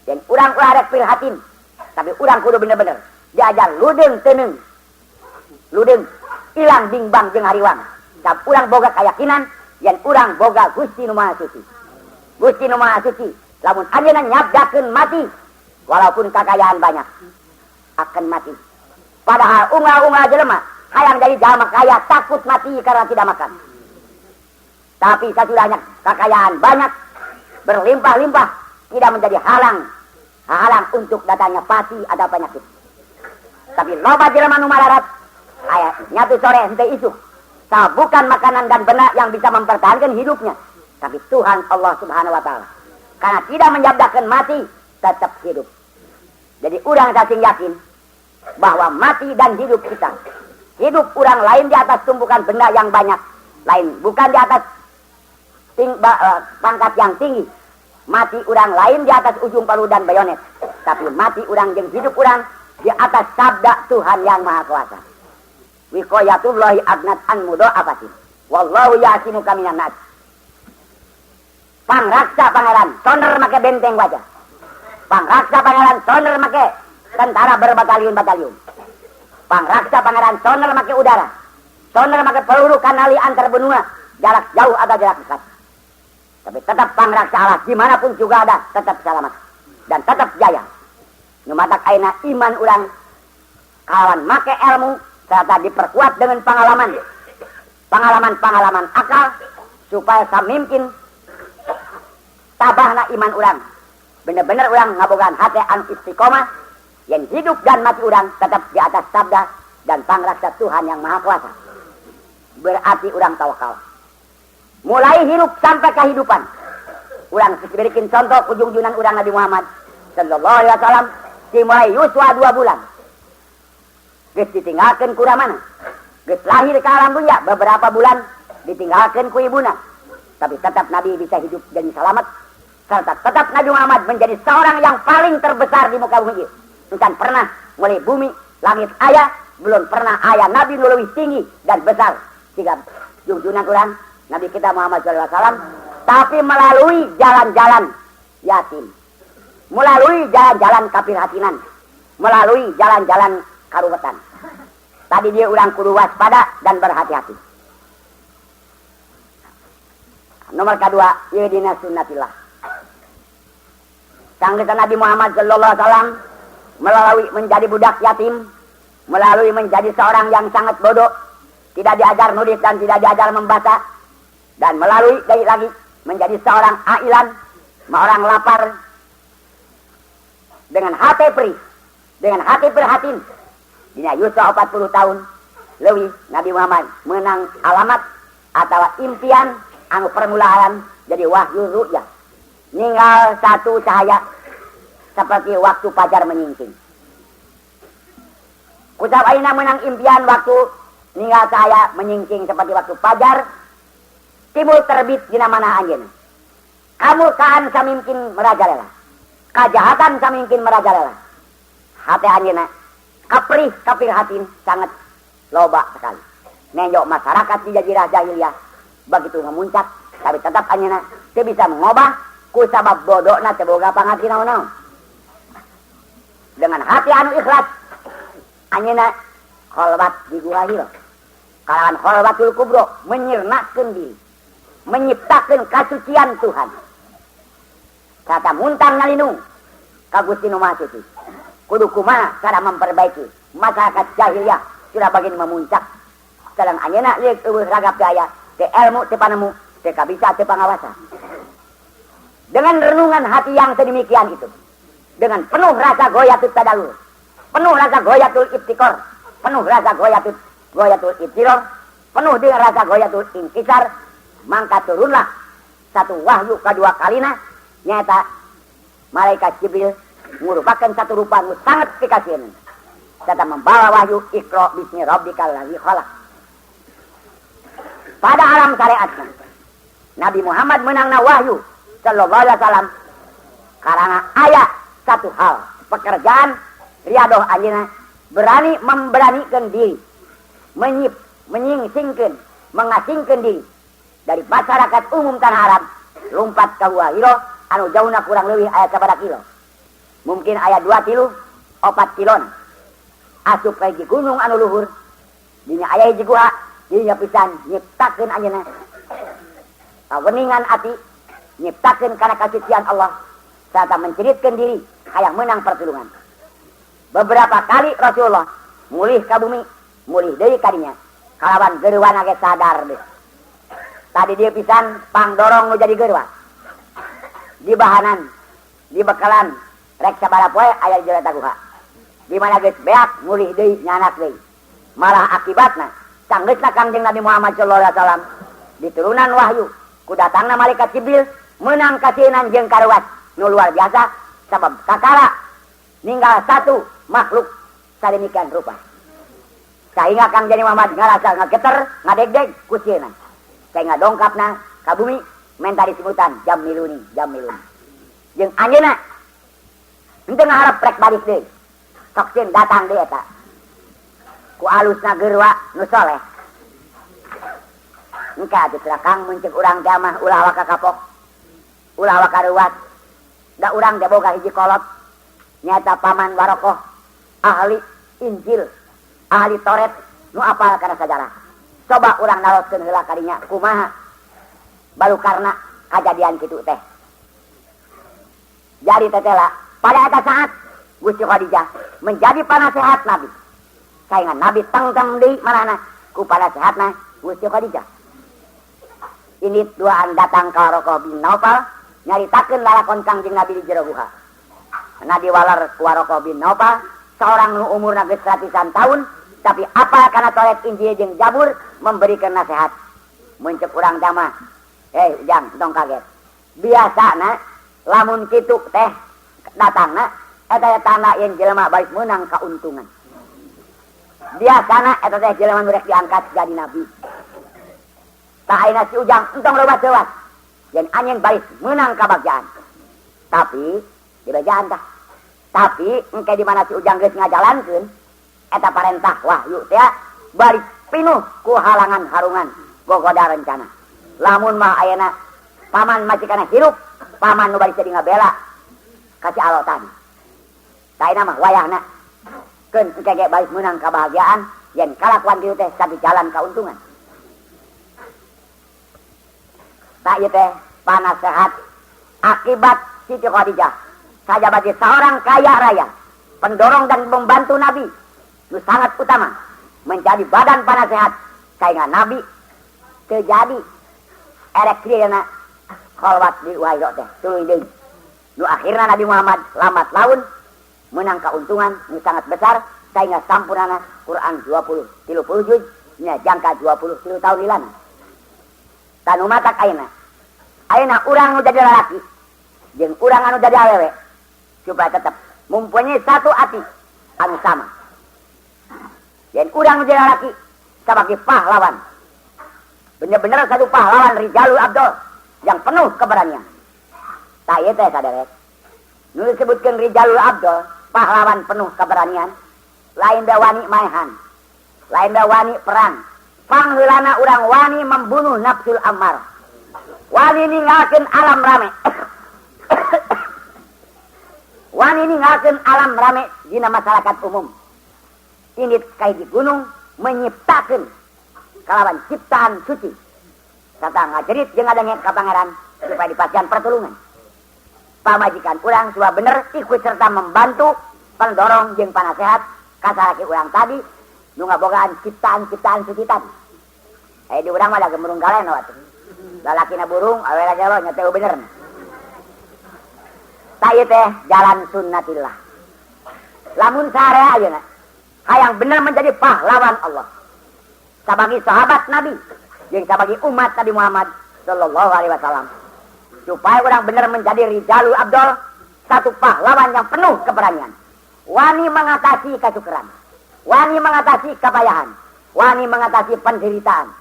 yen urang ulah rek prihatin, tapi urang kudu bener-bener diajar ludeung teuneung, ludeung ilang bingbang jeung hariwang. Sab urang boga keyakinan yen urang boga Gusti Nu Maha Suci. Gusti Nu Maha Suci lamun anjeunna nyabdakeun mati walaupun kakayaan banyak akan mati. Padahal unggal-unggal jelema hayang jadi jalma kaya takut mati karena tidak makan. Tapi sesudahnya kekayaan banyak berlimpah-limpah tidak menjadi halang untuk datangnya pati atau penyakit. Tapi loba jelema nu malarat aya nyatu sore henteu isuk. Tah bukan makanan dan benda yang bisa mempertahankan hidupnya, tapi Tuhan Allah Subhanahu wa taala. Karena tidak menyabdakan mati, tetap hidup. Jadi urang cacing yakin bahwa mati dan hidup kita, hidup urang lain di atas tumpukan benda yang banyak, lain bukan di atas pangkat yang tinggi. Mati urang lain di atas ujung palu dan bayonet, tapi mati urang jeung hidup urang di atas sabda Tuhan yang Maha Kuasa. Wiqayatullahi agnat an mudha'afatin. Wallahu ya'simuka minan nas. Pangraksa pangeran toner make benteng wajah. Pangraksa pangeran toner make tentara berbatalion-batalion. Pangraksa pangeran toner make udara. Toner make peluru kanali antar benua, jarak jauh atau jarak dekat. Tapi tetap pangraksa Allah dimanapun juga ada, tetap selamat dan tetap jaya. Nyumatak aina iman urang kawan make ilmu serta diperkuat dengan pengalaman, pengalaman-pengalaman akal supaya samimpin tabahna iman urang. Bener-bener urang ngabogaan hati anu istiqomah yang hidup dan mati urang tetap di atas sabda dan pangraksa Tuhan yang Maha Kuasa. Berarti urang tawakal. Mulai hidup sampai kehidupan. Urang diberikan contoh ujung-ujungan urang Nabi Muhammad sallallahu alaihi wasallam dimulai yuswa 2 bulan. Geus ditinggalkeun ku ramana. Geus lahir ke alam dunia beberapa bulan ditinggalkeun ku ibuna. Tapi tetap Nabi bisa hidup dan selamat. Serta tetap Nabi Muhammad menjadi seorang yang paling terbesar di muka bumi ini. Bukan pernah mulai bumi, langit ayah, belum pernah ayah Nabi lebih tinggi dan besar. Sehingga junjungan orang Nabi kita Muhammad sallallahu alaihi wasallam, tapi melalui jalan-jalan yatim, melalui jalan-jalan kafir hatinan, melalui jalan-jalan karuwetan. Tadi dia urang kudu waspada dan berhati-hati. Nomor kedua, ieu dina sunnatillah. Sanggeus Nabi Muhammad sallallahu alaihi wasallam melalui menjadi budak yatim, melalui menjadi seorang yang sangat bodoh, tidak diajar nulis dan tidak diajar membaca, dan melalui dari lagi menjadi seorang ailan, orang lapar, dengan hati perih, dengan hati prihatin. Dina yuswa 40 tahun leuwih Nabi Muhammad menang alamat atau impian anu permulaan jadi wahyu ru'yah. Ninggal satu cahaya seperti waktu fajar menyingsing. Kusab ayeuna menang impian waktu ninggal cahaya menyingsing seperti waktu fajar timbul terbit dina mana anjeun. Kamurkaan samimkin merajalela. Kajahatan samimkin merajalela. Hate anjeunna kaprih kafir hatin sangat loba sekali. Nenjok masyarakat di jazirah jahiliyah begitu memuncak, tapi tetap anjeunna teu bisa mengubah ku sabab bodona teu boga pangarti naon-naon. Dengan hati anu ikhlas anjeunna kholwat di Gua Hira. Kalawan kholwatul kubro menyirnakeun diri, menyiptakeun kasucian Tuhan. Kata muntang nalindung ka Gusti Nu Maha Suci. Kudu kumaha cara memperbaiki masyarakat jahiliyah sudah bagian memuncak. Sareng anjeunna ieu eueuh ragap daya, teu ilmu teu panemu, teu kabisa teu pangawasan. Dengan renungan hati yang sedemikian itu, dengan penuh rasa goyatut tadalul, penuh rasa goyatul ibtikor, penuh rasa goyatul ibtiror, penuh dengan rasa goyatul inkisar, maka turunlah satu wahyu kedua kalina, nyata malaikat Jibril merupakan satu rupa nu sangat pikasieun. Serta membawa wahyu Iqra bismi rabbikal ladzi khalaq. Pada alam syariatnya Nabi Muhammad menangna wahyu sallallahu alaihi wasallam karena ayat satu hal pekerjaan riadoh anjeunna berani memberanikan diri, menyingsingkeun, mengasingkeun diri dari masyarakat umum tanah Arab lompat ka Gua Hira anu jauhna kurang leuwih aya sabaraha kilo, mungkin aya 2 kilo 4 kilona, asup ka hiji gunung anu luhur, dinya aya hiji guha, dinya pisan nyiptakeun anjeunna kaweningan ati, nyiptakeun kana kasucian Allah serta menceritkeun diri hayang menang pertulungan. Beberapa kali Rasulullah mulih ka bumi, mulih deui ka dinya, kalawan gerwana ge sadar deh. Tadi dia pisan pangdorong nu jadi gerwa. Di bahanan, di bekalan, rek sabaraha poe aya di jero eta guha. Di mana geus beak mulih deui nyanak deui. Malah akibatna sanggeusna Kangjeng Nabi Muhammad sallallahu alaihi wasallam diturunan wahyu ku datangna malaikat Jibril menang kasieunan jeung karuat nu luar biasa sabab kakara ninggal satu makhluk sademikian rupa. Sehingga Kangjeng Muhammad ngarasa ngageter, ngadegdeg ku sieuna. Sehingga dongkapna ka bumi menta disebutan jam miluni, jam miluni. Jeung anjeunna henteu ngaharep rek balik deui. Sok sieun datang deui eta. Ku alusna gerwa nu soleh. Engka atuh Kang mun ceuk urang teh mah ulah waka kapok. Ulah waka reuat. Da urang teh boga hiji kolot nyata paman Warokoh ahli Injil, ahli Taurat nu apal kana sajarah. Coba urang naroskeun heula kadinya kumaha baru karena kajadian kitu teh. Jadi tetela pada eta saat Gusti Khadijah menjadi panasehat Nabi. Saingan Nabi tengteng deui marana ku panasehatna Gusti Khadijah. Ini duaan datang ka Warokoh bin Naufal nyaritakeun lalakon Kangjeng Nabi di jero guha. Nabi walar ku Warokoh bin Naufal seorang nu umurna geus ratusan tahun tapi apa kana Taurat Injil jeung Zabur memberikan nasihat. Mun ceuk urang teh mah, Ujang, tong kaget. Biasana lamun kitu teh datangna eta teh tanda yen jelema balik meunang kauntungan. Biasana eta teh jelema nu rek diangkat jadi nabi. Tah ayeuna si Ujang entong leuwat-leuwat. Yen anjeun balik meunang kabagjaan. Tapi dibejaan tah. Tapi engke di mana si Ujang geus ngajalankeun eta parentah wahyu teh balik pinuh ku halangan harungan gogoda rencana. Lamun mah ayeuna paman majikanna hirup, paman nu bari jadi ngabela ka si alotan. Tah ayeuna mah wayahna keun engke ge balik meunang kabahagiaan yen kalakuan kitu teh satu jalan kauntungan. Tak ieu teh panasehat akibat Siti Khadijah saja bagi seorang kaya raya, pendorong dan pembantu Nabi nu sangat utama menjadi badan panasehat sehingga Nabi terjadi erek diriana kholwat di wahyu teh tuluy deui. Nu akhirna Nabi Muhammad lambat laun menang keuntungan nu sangat besar sehingga sampurnana Quran 20 30 juz nya jangka 23 tahun lilana. Tanu matak ayeuna. Ayeuna urang nu jadi lalaki jeung urang anu jadi awewe supaya tetap mempunyai satu ati anu sama. Yen urang nu jadi lalaki sebagai pahlawan. Bener-bener satu pahlawan Rijalul Abdul yang penuh keberanian. Tah ieu teh saderek. Nu disebutkeun Rijalul Abdul, pahlawan penuh keberanian, lain da wani maehan, lain da wani perang. Pangheulana urang wani membunuh nafsul ammar. Wani ninggalkeun alam rame. Wani ninggalkeun alam rame dina masyarakat umum. Indit ka hiji gunung menyiptakeun kalawan ciptaan suci. Sarta ngajerit jeung ngadenge ka pangeran supaya dipasihan pertulungan. Pamajikan urang suah bener ikut serta membantu pendorong jeung panasehat ka salaki urang tadi nu ngabogaan ciptaan-ciptaan suci tadi. Aya di urang mah da gemurung galeno atuh. Lalakina burung, awena gelo nya teu bener. Tah ieu teh jalan sunnatillah. Lamun sarea ayeuna hayang bener menjadi pahlawan Allah. Sabagi sahabat Nabi jeung sabagi umat Nabi Muhammad sallallahu alaihi wasallam. Supaya orang bener menjadi rijalul abdol, satu pahlawan yang penuh keberanian. Wani mengatasi kasukeran, wani mengatasi kepayahan, wani mengatasi penderitaan,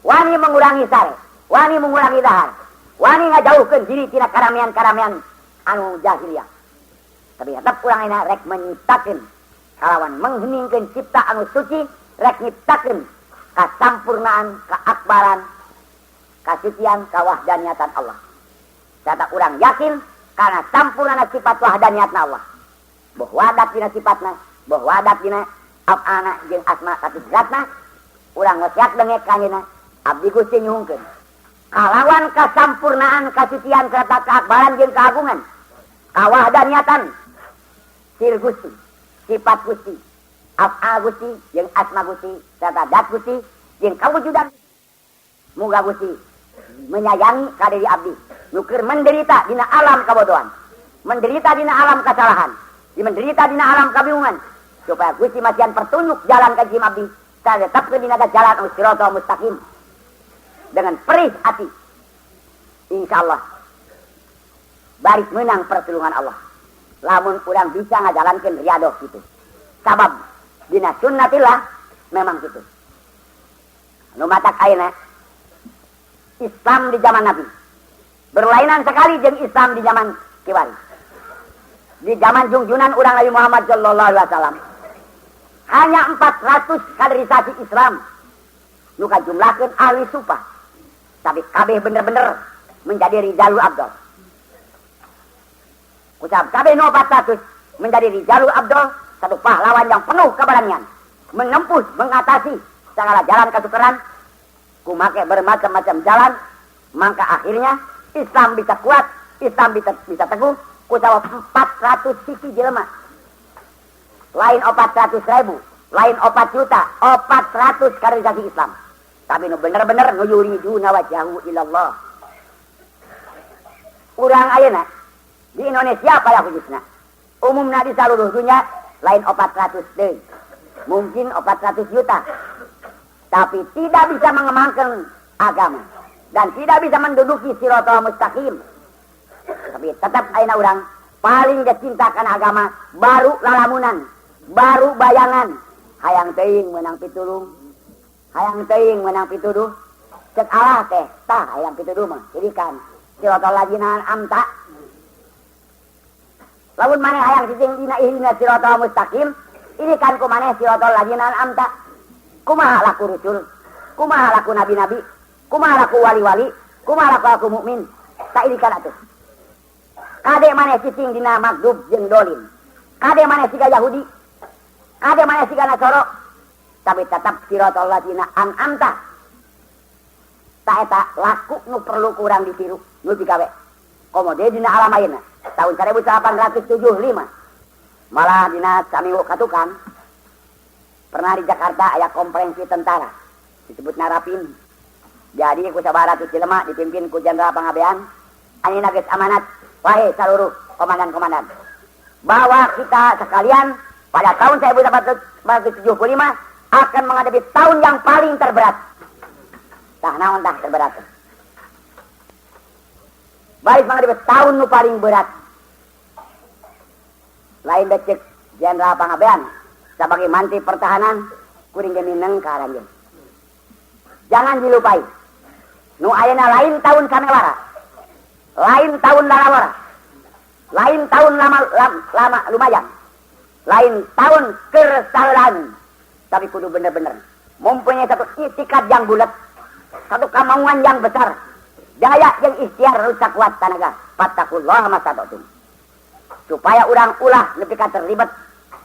wani mengurangi sare, wani mengurangi dahar, wani ngajauhkeun diri tina karamean-karamean anu jahiliyah. Tapi tetap urang ayeuna rek menyiptakeun kalawan mengheningkeun cipta anu suci, rek nyiptakeun kasampurnaan, keakbaran, kasucian, kawahdaniatan Allah. Kata urang yakin karena sampurnana sifat wahdaniatna Allah. Boh wadat dina sifatna, boh wadat dina af'alna jeung asma katidratna, urang wasiat dengek ka anjeunna, abdi Gusti nyuhungkeun. Kalawan kasampurnaan, kasucian serta keakbaran jeung keagungan, kawahdaniatan sir Gusti, sifat Gusti, af'al Gusti jeung asma Gusti serta dat Gusti jeung kawujudan. Muga Gusti menyayangi ka diri abdi nu keur menderita dina alam kabodohan, menderita dina alam kesalahan, menderita dina alam kabingungan, supaya Gusti masihan pertunjuk jalan ka jim abdi, tetapkeun dina jalan anu siratal mustaqim dengan perih hati. Insyaallah baris menang pertolongan Allah. Lamun urang bisa ngajalankeun riadoh gitu. Sabab dina sunnatillah memang gitu. Nu matak ayeuna Islam di zaman Nabi berlainan sekali jeung Islam di zaman kiwari. Di zaman jungjunan urang Nabi Muhammad sallallahu alaihi wasallam hanya 400 kaderisasi Islam nu kajumlahkeun ahli supah, tapi kabeh bener-bener menjadi rijalul abdol. Kusab kabeh nu 400 menjadi rijalul abdol, satu pahlawan yang penuh keberanian, menempuh, mengatasi segala jalan kesukaran, kumake bermacam-macam jalan, maka akhirnya Islam bisa kuat, Islam bisa teguh. Kusawab 400 sisi jelema, lain 400 ribu, lain 4 juta, 400 kaderisasi Islam. Tapi nu bener-bener nu yuriduna wajhahu ilallah. Urang ayeuna di Indonesia pada khususnya, umumna di seluruh dunia lain 400 deui, mungkin 400 juta, tapi tidak bisa mengembangkan agama dan tidak bisa menduduki siratal mustaqim. Tapi tetap ayeuna urang paling dicintakan agama, baru lalamunan, baru bayangan, hayang teuing meunang pitulung, hayang teuing meunang pituduh. Cek Allah teh, tah hayang pituduh mah, jadi kan siratal ladzina an'amta. Lamun maneh hayang cicing dina ihdina siratal mustaqim, ini kan ku maneh siratal ladzina an'amta. Kumaha laku rusul, kumaha laku nabi-nabi, kumaha laku wali-wali, kumaha laku aku mukmin, tak ini kan atuh. Kade maneh cicing dina magdub jeung dolim, kade maneh siga Yahudi, kade maneh siga Nasoro, tapi tetap siratal ladzina an'amta. Ta eta laku nu perlu kurang ditiru, nu digawe. Komo deui dina alam ayeuna tahun 1875 malah dina saminggu katukang pernah di Jakarta aya konferensi tentara disebut Narapin. Jadi ku sabaratus jelema dipimpin ku Jenderal Panggabean, anjeunna geus amanat wahai seluruh komandan-komandan bahwa kita sekalian pada tahun 1875 akan menghadapi tahun yang paling terberat. Tah naon tah terberat? Baik menghadapi tahun nu paling berat. Lain becek Jenderal Panggabean sebagai mantri pertahanan kuring ge mineng ka aranjeun. Jangan dilupai. Nu ayeuna lain tahun samewara, lain tahun lalawara, lain tahun lama lumayan, lain tahun kersaulan, tapi kudu bener-bener mempunyai satu itikad yang bulat, satu kemauan yang besar, daya yang ikhtiar rusak kuat tenaga. Fattakullah masata'tum. Supaya urang ulah nepi ka terlibat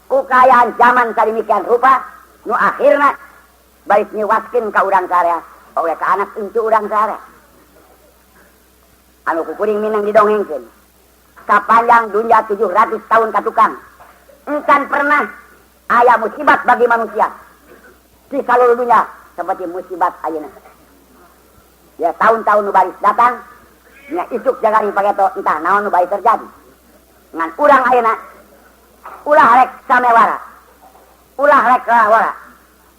ku kaayaan zaman sademikian rupa nu akhirna baris niwaskeun ka urang sarea oge ka anak incu urang sarea. Anu kukuring minang didongengkeun. Sapanjang dunia 700 tahun ka tukang encan pernah aya musibat bagi manusia di seluruh dunia seperti musibat ayeuna. Ya tahun-tahun nu baris datang nya isuk jagaring pageto entah naon nu baris terjadi. Ngan urang ayeuna ulah rek samewara, ulah rek rawara.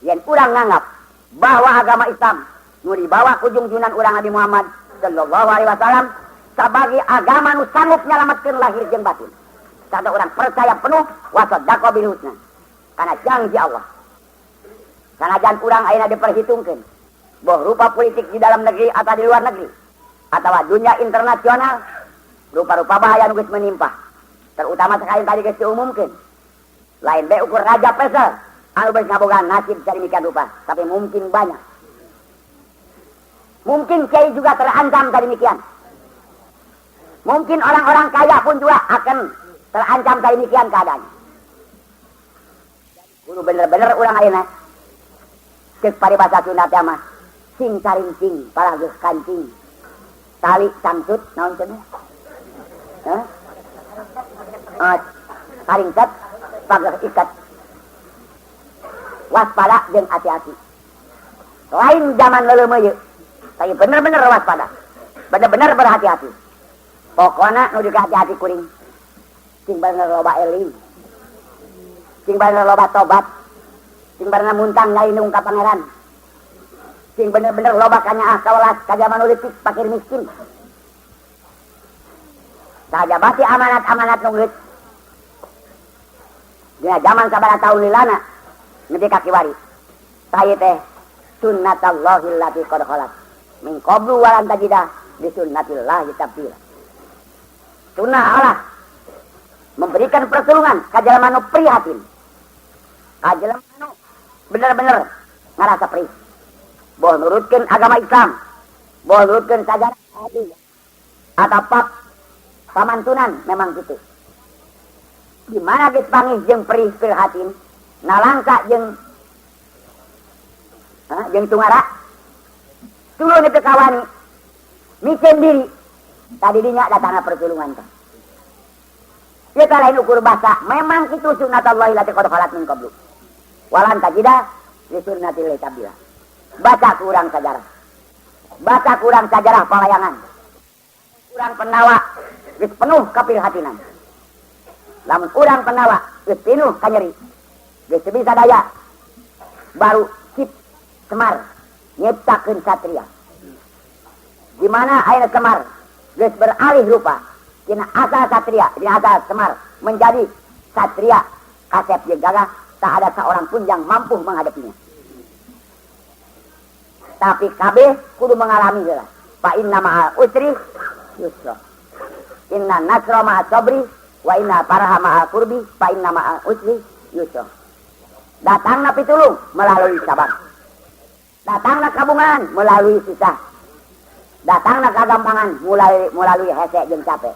Yen urang nganggap bahwa agama Islam nu dibawa ku jungjunan urang Nabi Muhammad sallallahu alaihi wasallam sebagai agama nu sanggup nyalametkeun lahir jeung batin. Sada urang percaya penuh wa saddaqa bil husna. Kana janji Allah. Sanajan urang ayeuna diperhitungkeun boh rupa politik di dalam negeri atau di luar negeri atau dunia internasional, rupa-rupa bahaya nu geus menimpa. Terutama sekali tadi geus diumumkeun. Lain bae ukur Raja Faisal anu geus ngabogaan nasib sademikian rupa, tapi mungkin banyak. Mungkin kiai juga terancam demikian. Mungkin orang-orang kaya pun juga akan terancam demikian keadaannya. Kudu bener-bener urang ayeuna. Ceuk paribasa Sunda teh mah sing carincing parah geus kancing. Tali sangsut naon cenah? Hah? Taringkat pageh ikat. Waspada jeung hati-hati. Lain zaman leuleumeuh ieu. Tapi bener-bener waspada. Bener-bener berhati-hati. Pokona nu dikahati-hati kuring. Sing bener loba eling. Sing bener loba tobat. Sing bener muntang nyai ka pangeran. Sing bener-bener loba kanyaah kawelas ka zaman leutik fakir miskin. Sajabati amanat-amanat nu geus. Dina zaman sabaraha tahun lilana nepi ka kiwari. Tah ieu teh sunnatullahi allati qad khalat min qablu walan tajida li sunnatillahi tabdila. Sunnah Allah memberikan pertolongan ka jalma nu prihatin. Ka jalma nu bener-bener ngarasa perih. Boh nurutkeun agama Islam, boh nurutkeun sajarah atau pap pamantunan memang gitu. Di mana geus pangih jeung perih prihatin, nalangka jeung jeung tungara. Tulung itu kawani, micen diri. Tadi dinya datangna pertulungan teh. Ieu teh lain ukur basa, memang kitu sunnatullahi lati qad khalat min qablu. Walan tajida li sunnatillahi tabdila. Baca kurang sajarah. Baca kurang sajarah palayangan. Urang Pandawa geus penuh kapirhatinan. Lamun urang Pandawa geus pinuh kanyeri. Geus teu bisa daya. Baru cip Semar nyiptakeun satria. Di mana ayeuna Semar geus beralih rupa tina asal satria, tina asal Semar menjadi satria kasep jeung gagah, tak ada seorang pun yang mampu menghadapinya. Tapi kabeh kudu mengalami heula. Fa inna ma'al usri yusra. Inna nasra ma'as sabri wa inna faraha ma'al kurbi fa inna ma'al usri yusra. Datangna pitulung melalui sabar. Datangna kabungan melalui susah. Datangna kagampangan melalui hese jeung capek.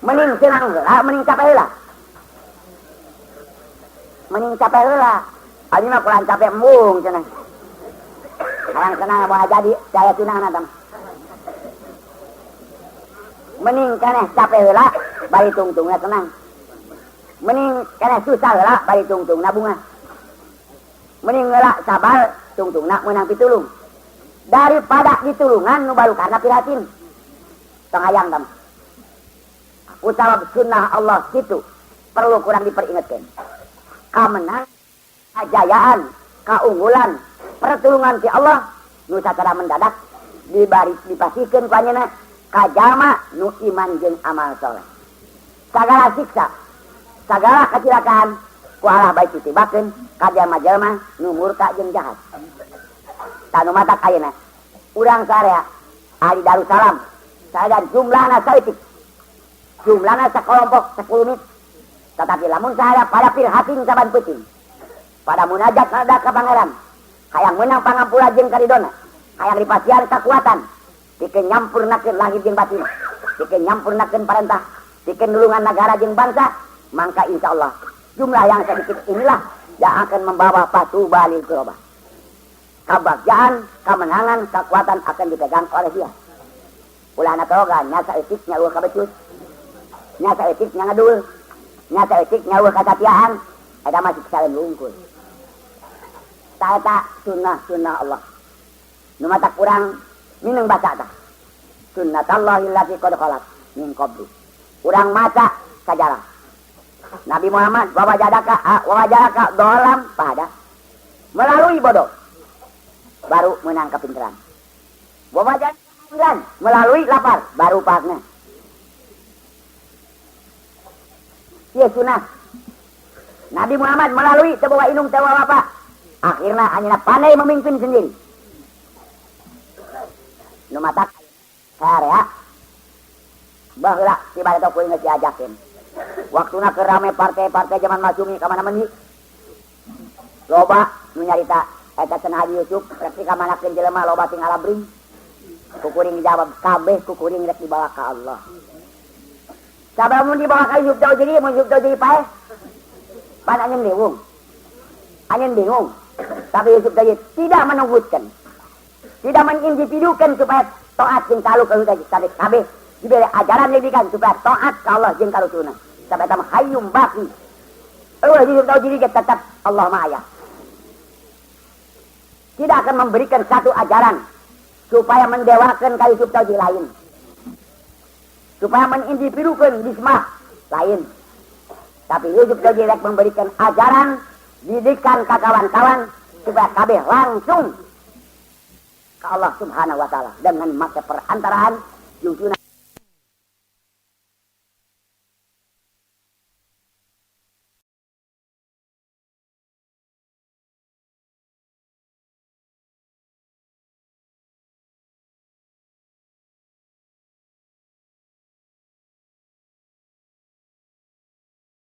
Mending senang heula, mending capek heula. Mending capek heula. Ari mah kurang capek embung cenah. Hayang senang moal jadi, daya sunahna tah. Mending keneh capek heula bari tungtungna senang. Mending keneh susah heula bari tungtungna bunga. Mending heula sabar tungtungna meunang pitulung. Daripada ditulungan nu baru karena prihatin. Tong hayang tah. Usabab sunnah Allah kitu perlu kurang diperingatkan. Kamenang, kejayaan, keunggulan, pertulungan ti Allah nu sacara mendadak dibari dipasihkeun ku anjeunna ka jalma nu iman jeung amal soleh. Sagala siksa, sagala kecelakaan ku Allah baik ditibakeun ka jalma-jalma nu murka jeung jahat. Tanu matak ayeuna urang sarea ahli Darussalam sadan jumlahna saeutik. Jumlahna sakelompok 10 menit. Tetapi lamun saya pada prihatin saban peuting. Pada munajat nada ka pangeran. Hayang meunang pangampura jeung karidona. Hayang dipasihan kakuatan. Pikeun nyampurnakeun lahir jeung batin. Pikeun nyampurnakeun parentah. Pikeun nulungan negara jeung bangsa, maka insya Allah jumlah yang sedikit inilah yang akan membawa patuba lil ghuraba. Kebahagiaan, kemenangan, kekuatan akan dipegang oleh dia. Ulah anak roga, nyasa etiknya eueuh kabecut. Nyasa etiknya ngedul. Nyasa etiknya eueuh kasatiaan. Eta masih kesalahan wungkul. Eta sunnah-sunnah Allah. Nu mata kurang mineng baca tah. Sunnatallahi allati qad khalat min qablu. Urang maca sajarah. Nabi Muhammad wa wajadaka dolam pada melalui bodoh baru menang kepintaran. Wa wajadaka melalui lapar baru pakna. Ieu sunnah. Nabi Muhammad melalui teu bawa indung teu bawa bapak. Akhirna anjeunna pandai memimpin sendiri. Nu matak sarea baheula tiba teh kuring geus diajakeun. Waktuna keur rame partai-partai zaman Masyumi ka mana mendi. Loba nu nyarita eta cenah Haji Yusuf rek dikamanakeun jelema loba tinggal labring. Ku kuring dijawab kabeh ku kuring rek dibawa ka Allah. Sabab mun dibawa ka Yusuf Taujiri, mun Yusuf Taujiri paeh. Pan anjeun bingung. Anjeun bingung. Tapi Yusuf Taujiri tidak menunggutkan. Tidak mengindividukan supaya taat jeung talu ka Yusuf Taujiri. Tapi kabeh diberi ajaran didikan supaya taat ka Allah jeung ka Rasulna. Sampai tam hayyum baqi. Eueuh Yusuf Taujiri ge tetap Allah Maha Aya. Tidak akan memberikan satu ajaran supaya mendewakan ka Yusuf Taujiri lain. Supaya menindividukan bismah lain. Tapi Yusuf Taujiri rek memberikan ajaran didikan ka kawan-kawan supaya kabeh langsung ke Allah Subhanahu wa taala dengan make perantaraan jeung sunah.